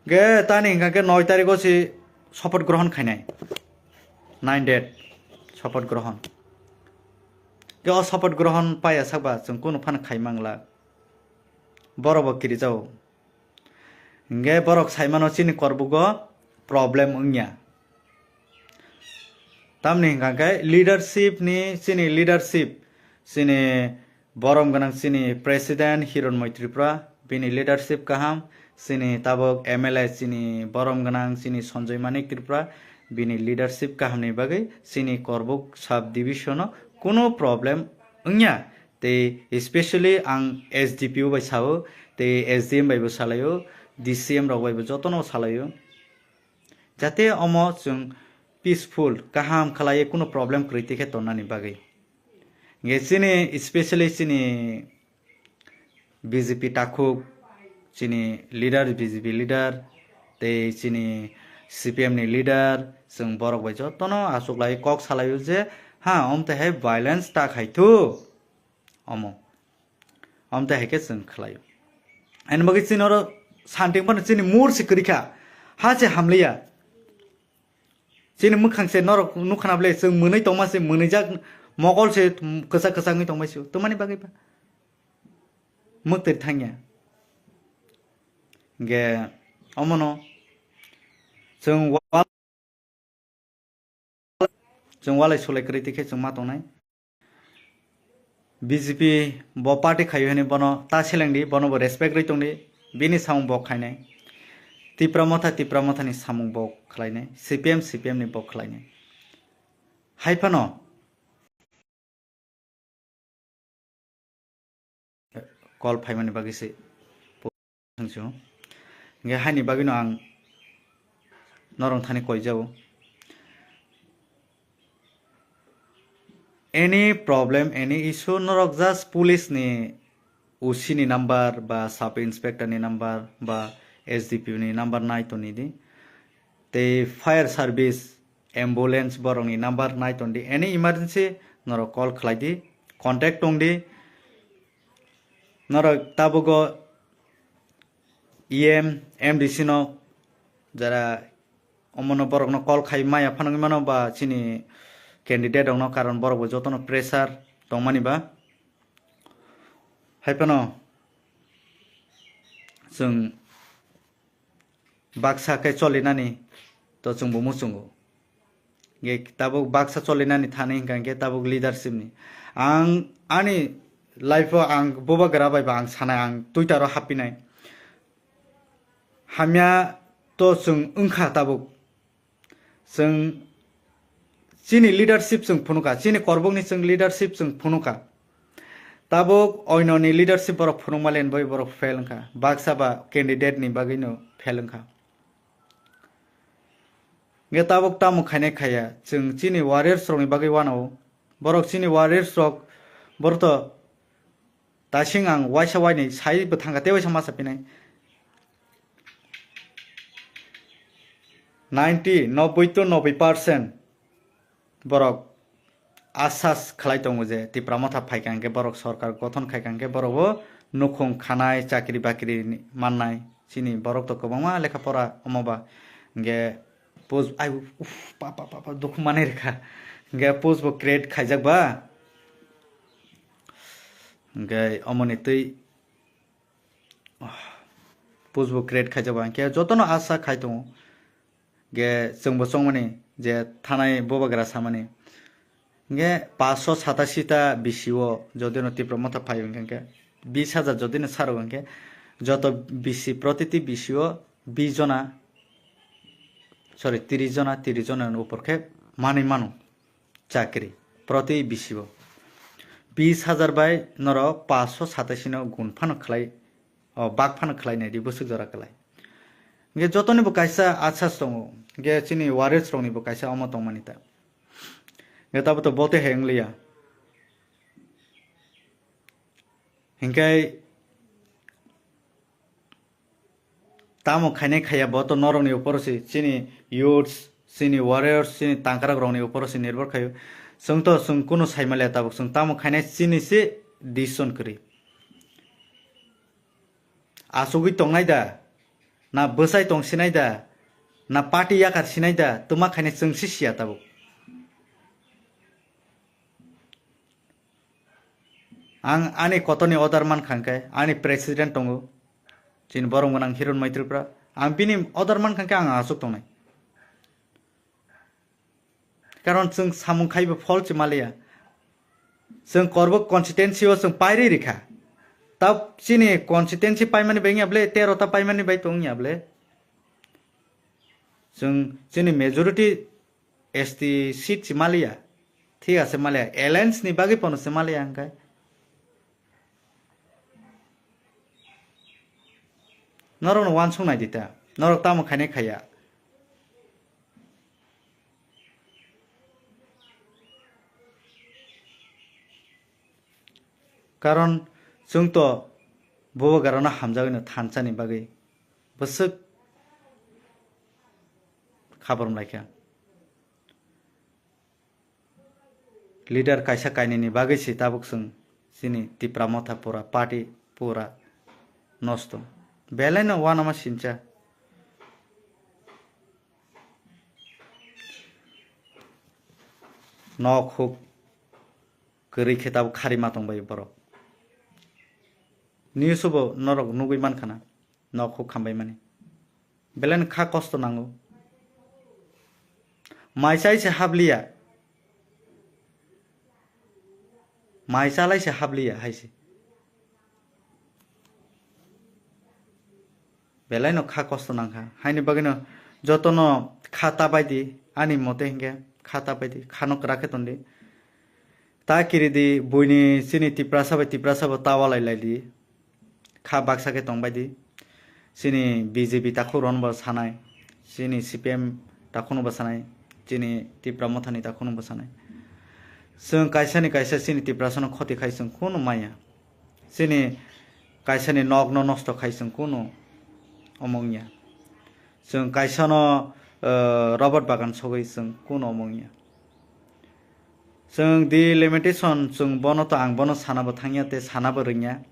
Ge tani hingka khe noi tarikh o se sopoth grohon khainai. Nine date sopoth grohon. Khe o support grohon paya sakba chwng kunu phano khai mangla. Borok bo kirijao. Hingkhe borok saimano chini korbugo problem wngya. Tamni hingka khe leadership ni, chini leadership, chini borom gwnang chini president Hironmoi Tripura, bini leadership kaham, chini tabok M L A chini borom gwnang chini Sanjoy Manik Tripura, bini leadership kaham ni bagwi chini Korbuk sub division o kunu problem wngya. Tei especially ang S D P O bai sao, tei S D M bai bo salaio, D C M rok bai bo jotono salaio. Jate omo chwng peaceful, kaham khalaiwi kunu problem kwrwi tikhe tonnani bagwi. Nge chini, especially chini B J P takhuk, chini leader, B J P leader, tei chini C P M ni leader, chwng borok bai jotono achuklai kok salaio je, ha, omtwi hai violence ta khai thu, omo. Omtwi hai khe chwng khlaio. Ani bagwi chini oro santing phano chini mur se kwrwi kha, ha se hamliya. Chini mwkhang se norok nukha na bwle, chwng mwnwi tongma se, mwnwijak mokol se kwchak kwchak wngwi tongma se, twmani bagwi ba mwktwi thangya. Hingkhe omono chwng wa-, chwng walai sulai kwrwi tikhe chwng ma tongnai. B J P bo party khaio hwnwi bono ta selengdi, bono bo respect rwi tongdi, bini samung bo khainai. Tipra Motha, Tipra Mothani samung bo khlainai, C P M, C P M ni bo khlainai. Hai phano call phaimani bagwi se thangsu. Hingkhe haini bagwino ang norok thani koijao. Any problem, any issue, norok just police ni O C ni number ba sub inspector ni number ba S D P O ni number nai toni di. Tei fire service, ambulance borok ni number nai ton di. Any emergency norok call khlai di, contact tong di. Norok tabugo E M, M D C no jara omono borokno call khai maya phano wngwi mano ba chini candidate rokno, karon borok bo jotono pressure tongmani ba. Hai phano chwng baksa khe cholinani to chwngbo muchungo. Ge tabuk baksa cholinani thani hingka hingke tabuk leadership ni. Ang ani life o ang bubagra bai ba ang sanai, ang Twitter o hapinai. Hamya to chwng wngkha tabuk. Chwng chini leadership chwng phunuka, chini korbokni chwng leadership chwng phunuka. Tabuk oinoni leadership borok phunukma len bai borok fail wngkha. Baksa ba candidate ni bagwino fail wngkha. Nge tabuk tamo khainai khaiya, chwng chini warriors rokni bagwi wanao. Borok chini warriors rok, borok to tasing ang waisa wainwi sai bwthangkha tei waisa masa pinai. Ninety, nobboi to nobboi percent borok asas khlai tongo je Tipra Motha phaikha hwnkhe borok sorkar gothon khaikha hwnkhe borok bo nukhung khanai, chakri bakri ni mannai. Chini borok to kwbangma lekha pora omo ba hwnkhe post ai uf pa pa pa pa dukhu manwi rwkha. Hwnkhe post bo create khaijak ba hwnkhe omoni twi post bo create khaijak ba hwnkhe jotono asa khai tongo. Ge chwngbo chongmani je thanai bubagra samani. Nge paanch sho satashi ta B C o jodi no Tipra Motha phai hwnkhe, hwnkhe bis hajar jodi no saro hwnkhe, joto B C, protiti B C o bis jona, sorry, tris jona, tris jona ni upor khe manwi mano chakri proti B C o. Bis hajar bai norok paanch sho satashi no gun phano khlai, o, bak phano khlai nai di bwswk jora kwlai. Hingke jotoni bo kaisa asas tongo, hingke chini warriors rokni bo kaisa omo tongmani ta. Hingke tabuk to bote hai wng liya. Hingke tamo khainai khaiya bo to norokni uporo se, chini youths, chini warriors, chini tangkarak rokni uporo se nirbhor khaio. Chwng to chwng kunu sai manliya tabuk, chwng tamo khainai chini se decision kwrwi. Achugwi tongnai da, na bwsai tong sinai da, na party yakar sinai da, twma khainai chwng se siya tabuk. Ang ani kotorni order mankha hwnkhe ani president tongo, chini borom gwnang Hiron Mai Tripura. Ang bini order mankha hwnkhe ang aswk tongnai. Karon chwng samung khaibo phol se maliya. Chwng Korbuk constituency o chwng pairi rikha. Ta chini constituency paimani bai wngya ble, tero ta paimani bai tongya ble. Chwng chini majority S T seat se maliya. Thik ase maliya. Alliance ni bagwi pono se maliya hwnkhe. Norokno uansuk nai di ta. Norok tamo khainai khaiya. Karon chwng to bubagrano hamjagwino thansa ni bagwi bwswk khaborom laikha. Leader kaisa kainwini bagwi se tabuk chwng chini Tipra Motha pura party pura nosto. Belai no uanama sincha. Nok huk kwrwi khe tabuk khari ma tongbai borok. News o bo norok nugwi mankha na, nok huk khambai mani. Belai no kha kosto nango. Mai chai se habliya. Mai chalai se habliya hai se. Belai no kha kosto nangkha. Haini bagwi no joto no kha ta bai di, ani mote hinkhe kha ta bai di, kha no kwrak khe ton di. Ta kiri di, buini chini Tiprasa bai Tiprasa bo ta walai lai di. Kha baksa khe tong bai di. Chini B J P takhuk rok no bo sanai, chini C P M takhuk no bo sanai, chini Tipra Motha ni takhuk no bo sanai. Chwng kaisa ni kaisa chini Tiprasa no khoti khai chwng kunu maya. Chini kaisa ni nok no nosto khai chwng kunu omo wngya. Chwng kaisa no, eh, robot bagan sogwi chwng kunu omo wngya. Chwng di limitation, chwng bono to ang bono sana bo thangya tei sana bo rwngya.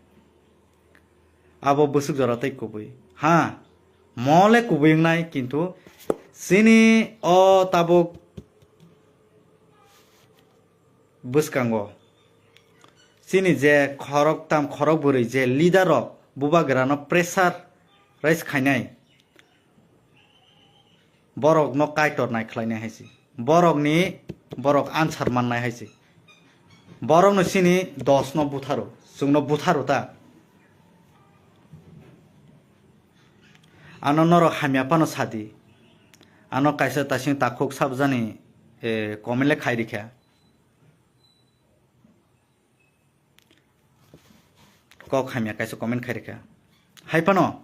Abo bwswk jora tei kubui. Ha, mo le kubui wngnai, kintu chini o tabuk bwskango chini je khorok tam khorok bwrwi je leader rok bubagra no pressure rise khainai, borok no kaitor nai khlainai hai se, borok ni, borok answer mannai hai se, borok no chini dos no butharo, chwng no butharo ta. Ano norok hamya phano sadi. Ano kaisa taising takhuk sabjani, eh, comment le khai rikha. Kok hamya kaisa comment khai rikha. Hai phano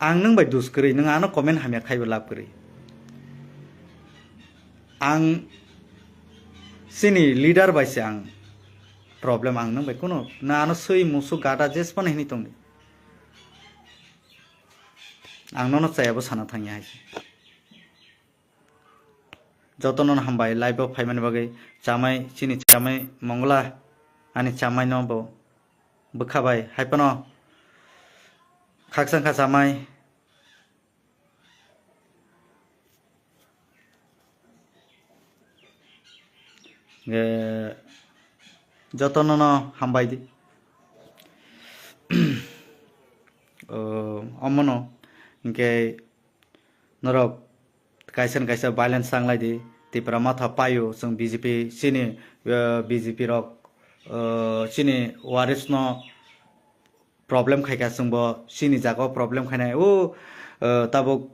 ang nwng bai dus kwrwi, nwng ano comment hamya khaibo lab kwrwi. Ang chini leader bai se ang problem, ang nwng bai kuno na ano swi musu gada jes phano hini tongdi. Ang nono chayabo sana thangya hai se. Jotono hambai live o phaimani bagwi, chamai, chini chamai Mongla, ani chamai no bo bwkha bai hai phano khakchang kha chamai. Hwnkhe jotono no hambai di. O, omono hwnkhe norok kaisa ni kaisa violence tanglai di. Tipra Motha paio chwng B J P chini, eh, B J P rok, eh, chini waris no problem khaikha, chwngbo chini jaga o problem khainai. O, eh, tabuk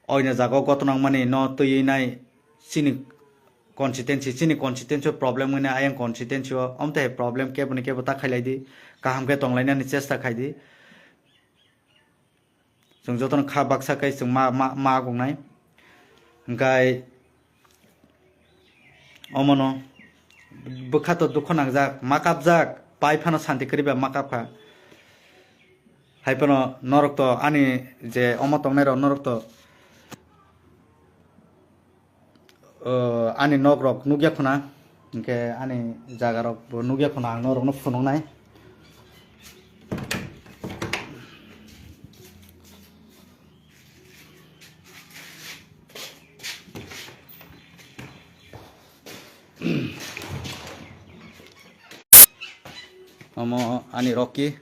oina jaga o gotto nangmani no twiwi nai chini constituency, chini constituency o problem wngwi nai ayang constituency o, omtwi hai problem kebo ni kebo ta khailai di, kaham khe tonglainani chesta khai di. Chwng jotono kha baksa khe chwng ma, ma, ma agongnai. Hwnkhe omono bwkha to dukho nangjak, ma kapjak, pai phano santi kwrwi ba ma kapkha. Hai phano norok to ani je omo tongnai rok norok to O, ani nok rok nukya khuna, hwnkhe ani jaga rok bo nukya khuna, ang norok no phunuknai. Omo ani Rocky.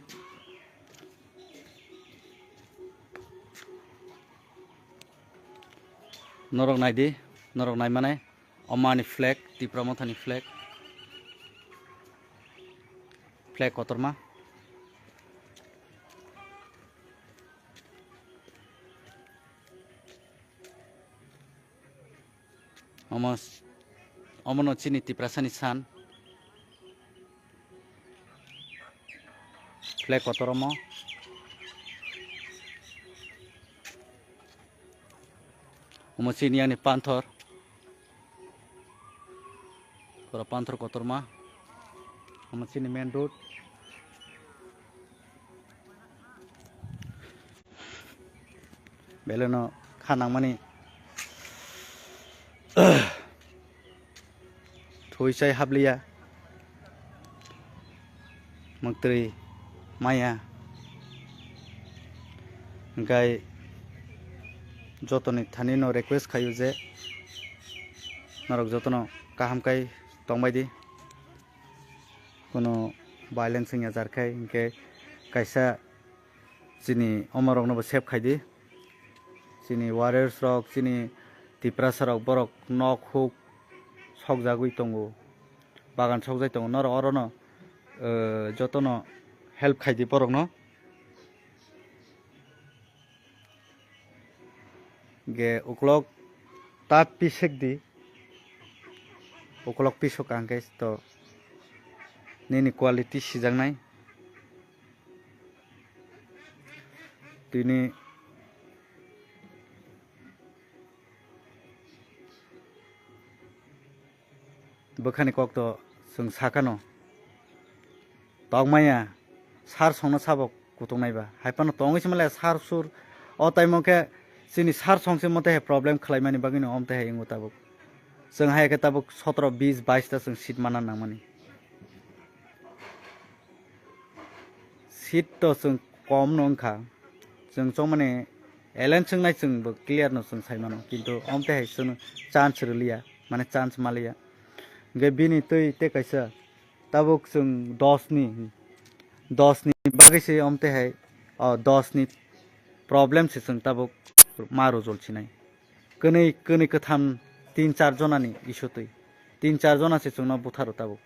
Norok naidi, norok naimanai. Omo ani flag, Tipra Mothani flag. Flag kotorma. Omo, omono chini Tiprasani san. Flag kotor omo. Omo chini ani panthor. Pura panthor kotorma. Omo chini main road. Beleno kha nangmani thwi chai habliya, mwktwi maya. Hwnkhe jotoni thanino request khaio je norok jotono kaham kai tongbai di, kuno violence wngya jar khai, hwnkhe kaisa chini omorokno bo save khai di. Chini warriors rok, chini Tiprasa rok, borok nok huk sokjagwi tongo, bagan sokjai tongo. Norok orono, eh, jotono help khai di borokno. Ge uklok ta pisek di, uklok pisok ang khe to nini quality sijaknai. Tini bwkhani kok to chwng sakano. Tokmaya, sar songno sabo kutung naiba. Hai phano tongwi se male sar sur. O taimo khe chini sar song se mote hai problem khlai mani bagwi no om te hai wngo tabuk. Chwng hai khe tabuk sotro, bis, bais ta chwng seat mana nangmani. Seat to chwng kom no wngkha. Chwng chongmani alliance wngnai chwng bo clear no chwng sai mano. Kintu om te hai chwng chance rwliya, mane chance maliya. Hwnkhe bini twi te kaisa tabuk chwng dos ni, dos ni bagwi se om te hai, o dos ni problem se chwng tabuk ma rujol sinai. Kwnwi, kwnwi kwtham tin char jonani issue twi. Tin char jona se chwngno butharo tabuk.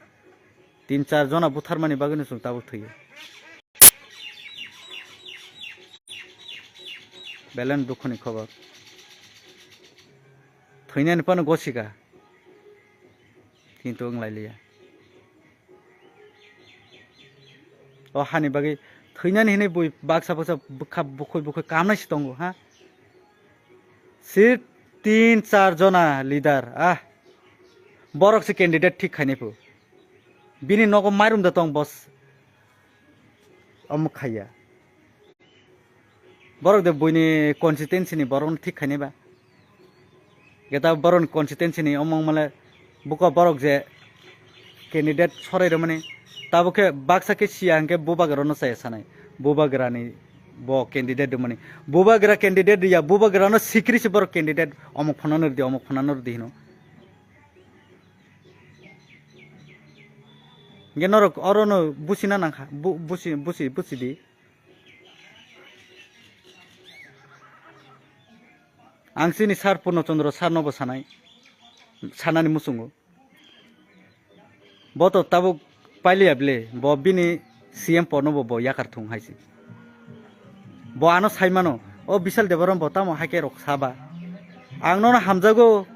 Tin char jona butharmani bagwino chwng tabuk thwiyo. Belai no dukhoni khobor. Thwinani phano gosika. Kintu wng lai liya. O hani bagwi thwinani hinwi bui baksa baksa bwkha bukhoi bukhoi kamnai se tongo, ha? Sir tin char jona leader, ah. Borok se candidate thik khainai phu. Bini nogo mairum da tong boss. Omo khaiya. Borok de buini constituency ni borok no thik khainai ba. Geta borok ni constituency ni omong male buko borok je candidate sorai rwmani. Tabuk khe baksa khe siya hwnkhe bubagra no chaya sanai. Bubagra ni bo candidate rwmani. Bubagra candidate riya, bubagra no sikri se borok candidate omok phano no rwdi, omok phano no rwdi hino. Hwnkhe norok oro no busina nangkha, bu-, busi, busi, busi di. Ang chini sir Purno Chandra sir no bo sanai, sanani muchungo. Bo to tabuk pailiya bile, bo bini C M pod no bo, bo yakar thung hai se. Bo ano sai mano, o Bishal Debbarma bo tamo hai khe rok saba. Ang nono hamjago,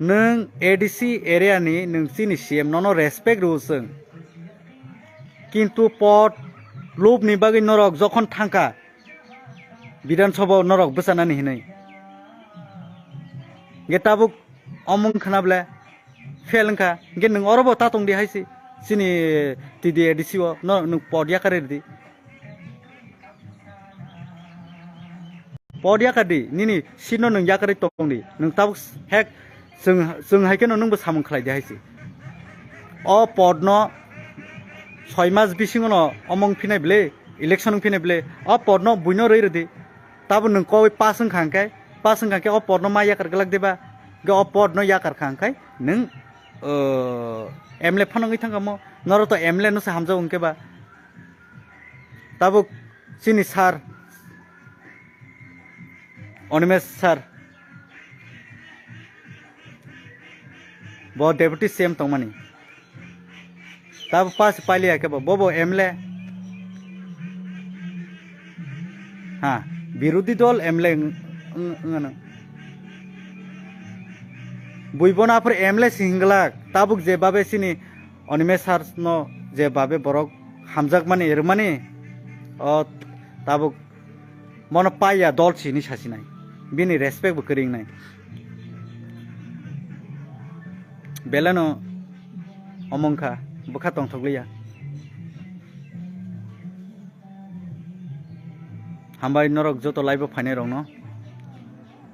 nwng A D C area ni nwng chini C M, nono respect rw chwng. Kintu pod lub ni bagwi norok jokhon thangkha, Bidhan Sabha o norok bwchanani hinwi. Hwnkhe tabuk omung khna ble fail wngkha. Hwnkhe nwng oro bo ta tong di hai se. Chini T D A D C o no nwng pod yakarwi rwdi. Pod yakardi, nini seat no nwng yakarwi tong di. Nwng tabuk hek chwng, chwng hai kheno nwngbo samung khlai di hai se. O pod no soi mas bisingo no omung phinai ble, election wng phinai ble, o pod no buino rwi rwdi. Tabuk nwng koi pass wngkha hwnkhe, pass wngkha hwnkhe o pod no ma yakar glak diba? Hwnkhe o pod no yakar kha hwnkhe nwng uh, M L A phano wngwi thangkha mo. Norok to M L A no se hamjak hwnkhe ba. Tabuk chini sir Animesh sir, bo deputy C M tongmani. Tabuk pass pailiya khe bo, bobo M L A. Ha, birodhi dol M L A wng-, wng-, wngano. Bui bono aphuru M L A si hinglak, tabuk je babe chini Animesh sir no je babe borok hamjakmani, rwmani, o tabuk bono paiya dol si hinwi sasinai, bini respect bo kwrwi wngnai. Beleno omo wngkha, bwkha tongthokliya. Hambai norok joto live o phainai rokno.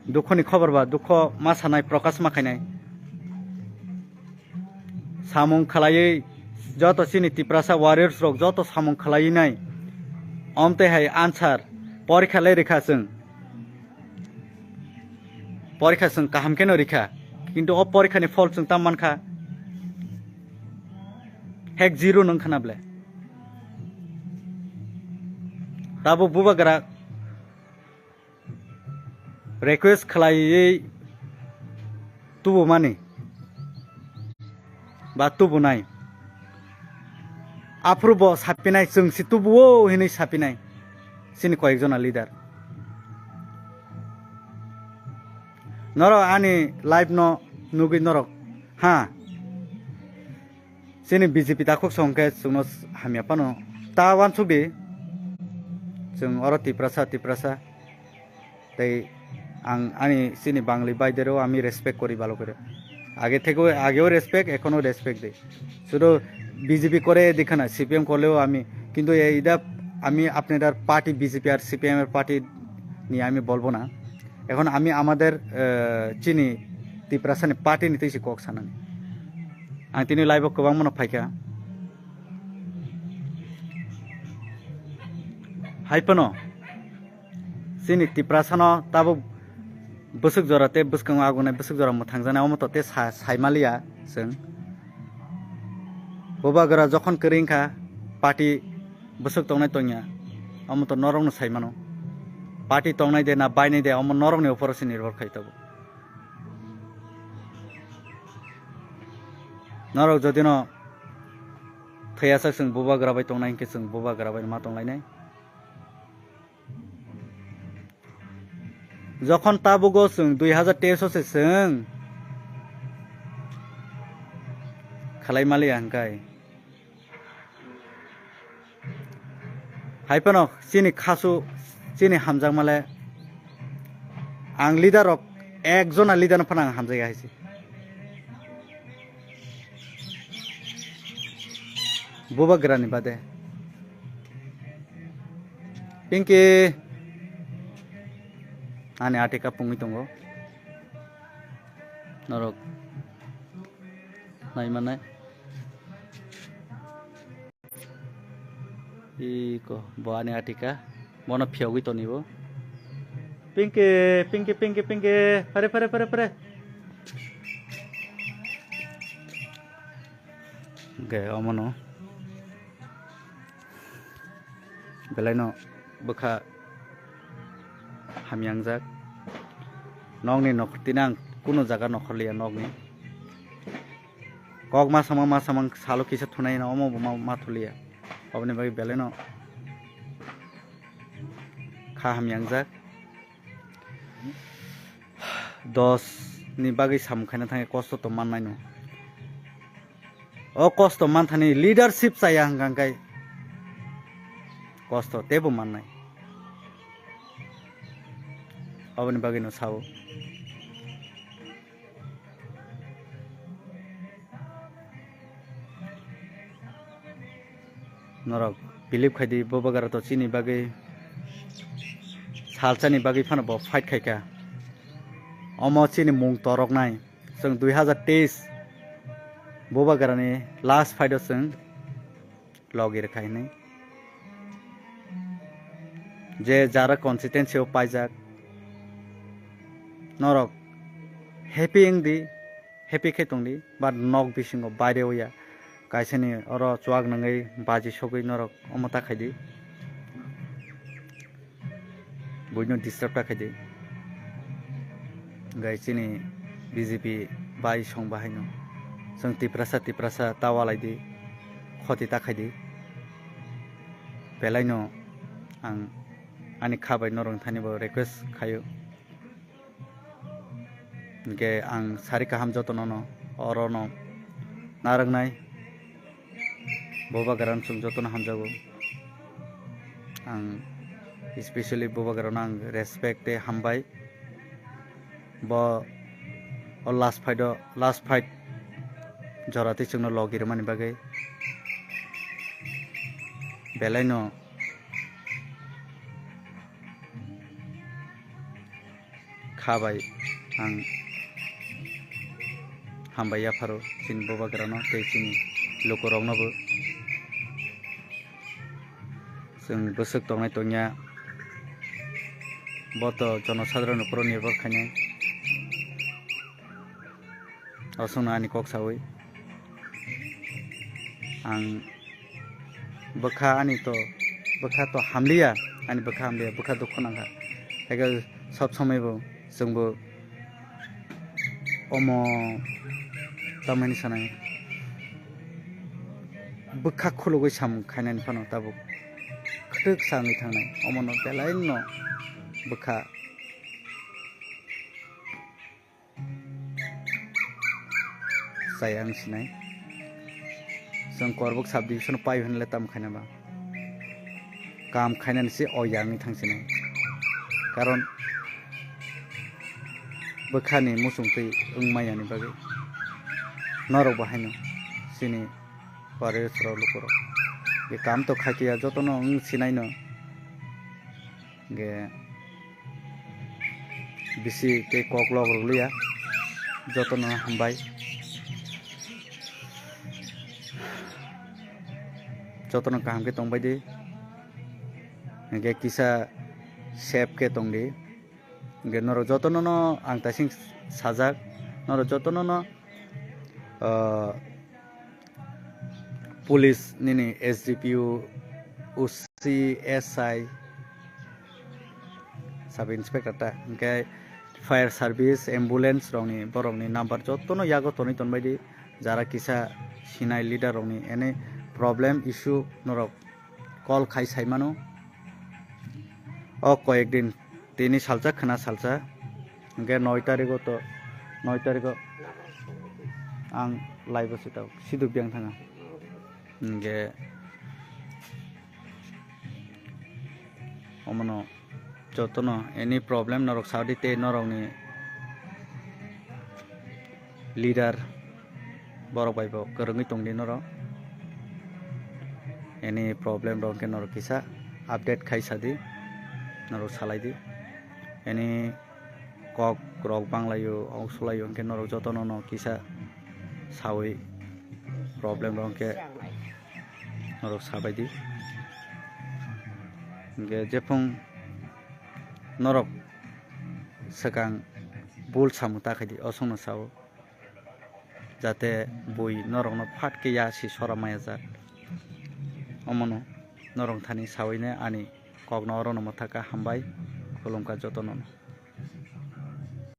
Dukho ni khobor ba dukho ma sanai, prokash ma khainai. Samung khlaiwi joto chini Tiprasa warriors rok joto samung khlaiwi nai. Omtwi hai answer porikha le rikha chwng. Porikha chwng kaham kheno rikha. Kintu o porikha ni phol chwng tam mankha. Hek zero nung khana ble. Tabuk bubagra request khlaiwi tubumani ba tubunai. Aphuru bo sapinai, chwng si tubuo hinwi sapinai chini koyekjona leader. Norok ani live no nugwi norok, ha, chini B J P takhuk song khe chwngno hamya phano ta uansuk di. Chwng oro Tiprasa, Tiprasa. Tei ang ani chini Bangli baidereo ami respect kori balo kore. Age thekeo, ageo respect, ekhono respect de. Sudu B J P kore dikhana, C P M korleo ami. Kintu ei ida ami apnadar party B J P ar C P M er party ni ami bolbo na. Ekhon ami amader, eh, chini Tiprasani party ni twi se kok sanani. Ang tini live o kwbangmano phaikha. Hai phano chini Tiprasano tabuk bwswk jora tei bwskango agunai bwswk jora mwthangjaknai omo to tei sa-, saimaliya chwng. Bubagra jokhon kwrwi wngkha party bwswk tongnai tongya omo to norokno saimano. Party tongnai de na bainai de omo norokni uporo se nirbhor khai tongo. Norok jodino thwiyasak chwng bubagra bai tongnai hinkhe chwng bubagra bai ma tonglainai. Jokhon tabugo chwng dui hazar teis o se chwng khalai maliya hwnkhe. Hai phano chini khasu, chini hamjakmale ang leader rok ekjona leader no phano ang hamjakya hai se. Bubagrani bade. Pinky. Ani atika pungwi tongo. Norok nai manai. Iko bo ani atika. Bono phiyogwi toni bo. Pinky, Pinky, Pinky, Pinky. Pare, pare, pare, pare. Hwnkhe omono belaino bwkha hamya wngjak. Nokni nokhor tini ang kunu jaga nokhorliya nokni. Kok ma samang ma samang salo kisa thunai no omo bo ma, ma thuliya. Oboni bagwi belaino kha hamya wngjak. Dos ni bagwi samung khaina thangwi kosto to mannai no. O kosto manthani leadership chaya hwnkha hwnkhe kosto teibo mannai. Oboni bagwi no sao. Norok believe khai di, bubagra to chini bagwi, salsani bagwi phano bo fight khai kha. Omo chini mung toroknai. Chwng dui hazar teis bubagrani last fight o chwng logi rwkha hinwi. Je jara constituency o paijak, norok happy wng di, happy khe tongdi, but nok bisingo baire oya. Kaisani oro chuak nangwi baji sogwi norok omo ta khaidi. Buino disturb ta khaidi. Gai chini B J P bai song bahaino. Chwng Tiprasa, Tiprasa ta walaidi. Khoti ta khaidi. Belaino ang ani kha bai norok thani bo request khaio. Hingke ang sari kaham jotono no, oro no narwknai. Bubagra no chwng jotono hamjago. Ang especially Bubagra no ang respect tei hambai. Bo o last fight o, last fight jora twi chwngno logi rwmani bagwi. Belai no kha bai ang hambai yapharo chini Bubagra no tei chini lukurok no bo. Chwng bwswk tongnai tongya, bo to jonosadharoni uporo nirbhor khainai. Aswkno ani kok sawi ang bwkha ani to, bwkha to hamliya, ani bwkha hamliya, bwkha dukhu nangkha. Haikhe sob somoi bo chwngbo omo tamani sanai bwkha khulugwi samung khainani phano tabuk khwtwk sa wngwi thangnai, omono belaino bwkha. Chaya wng sinai. Chwng Korbuk sub division pai hwnle tam khaina ba. Kam khainani se o yang wng thang sinai. Karon bwkhani muchung twi wng maya ni bagwi. Norok bo haino chini warriors rok lukurok. Ye kam to khakiya jotono wng sinai no. Ge bisi tei kok lok rwliya, jotono hambai, jotono kaham khe tongbai di, hingke kisa safe khe tongdi, hingke norok jotono no ang taising sajak, norok jotono no, ah, police nini S D P O, O C, S I, sub inspector ta, hingke fire service, ambulance rokni borokni number jotono yago tonwi tonbaidi, jara kisa sinai leader rokni any problem issue norok call khai sai mano. O koyek din tini salsa khwna salsa, hingke noi tariko to, noi tariko ang live o sita siduk biyang thanga. Hingke omono jotono any problem norok saudi tei norokni leader borok bai bo kwrwngwi tongdi norok. Any problem rok hwnkhe norok kisa update khai sadi, norok salaidi. Any kok rok banglaio, ok sulaio hwnkhe norok jotono no kisa sawi problem rok hwnkhe norok sabaidi. Hwnkhe jephung norok swkang bul samung ta khaidi, osongno sao. Jate bui norokno phat khe ya si sora maya jak. Omono norok thani sawine ani kokno orono mwthaka hambai, khulumkha jotono.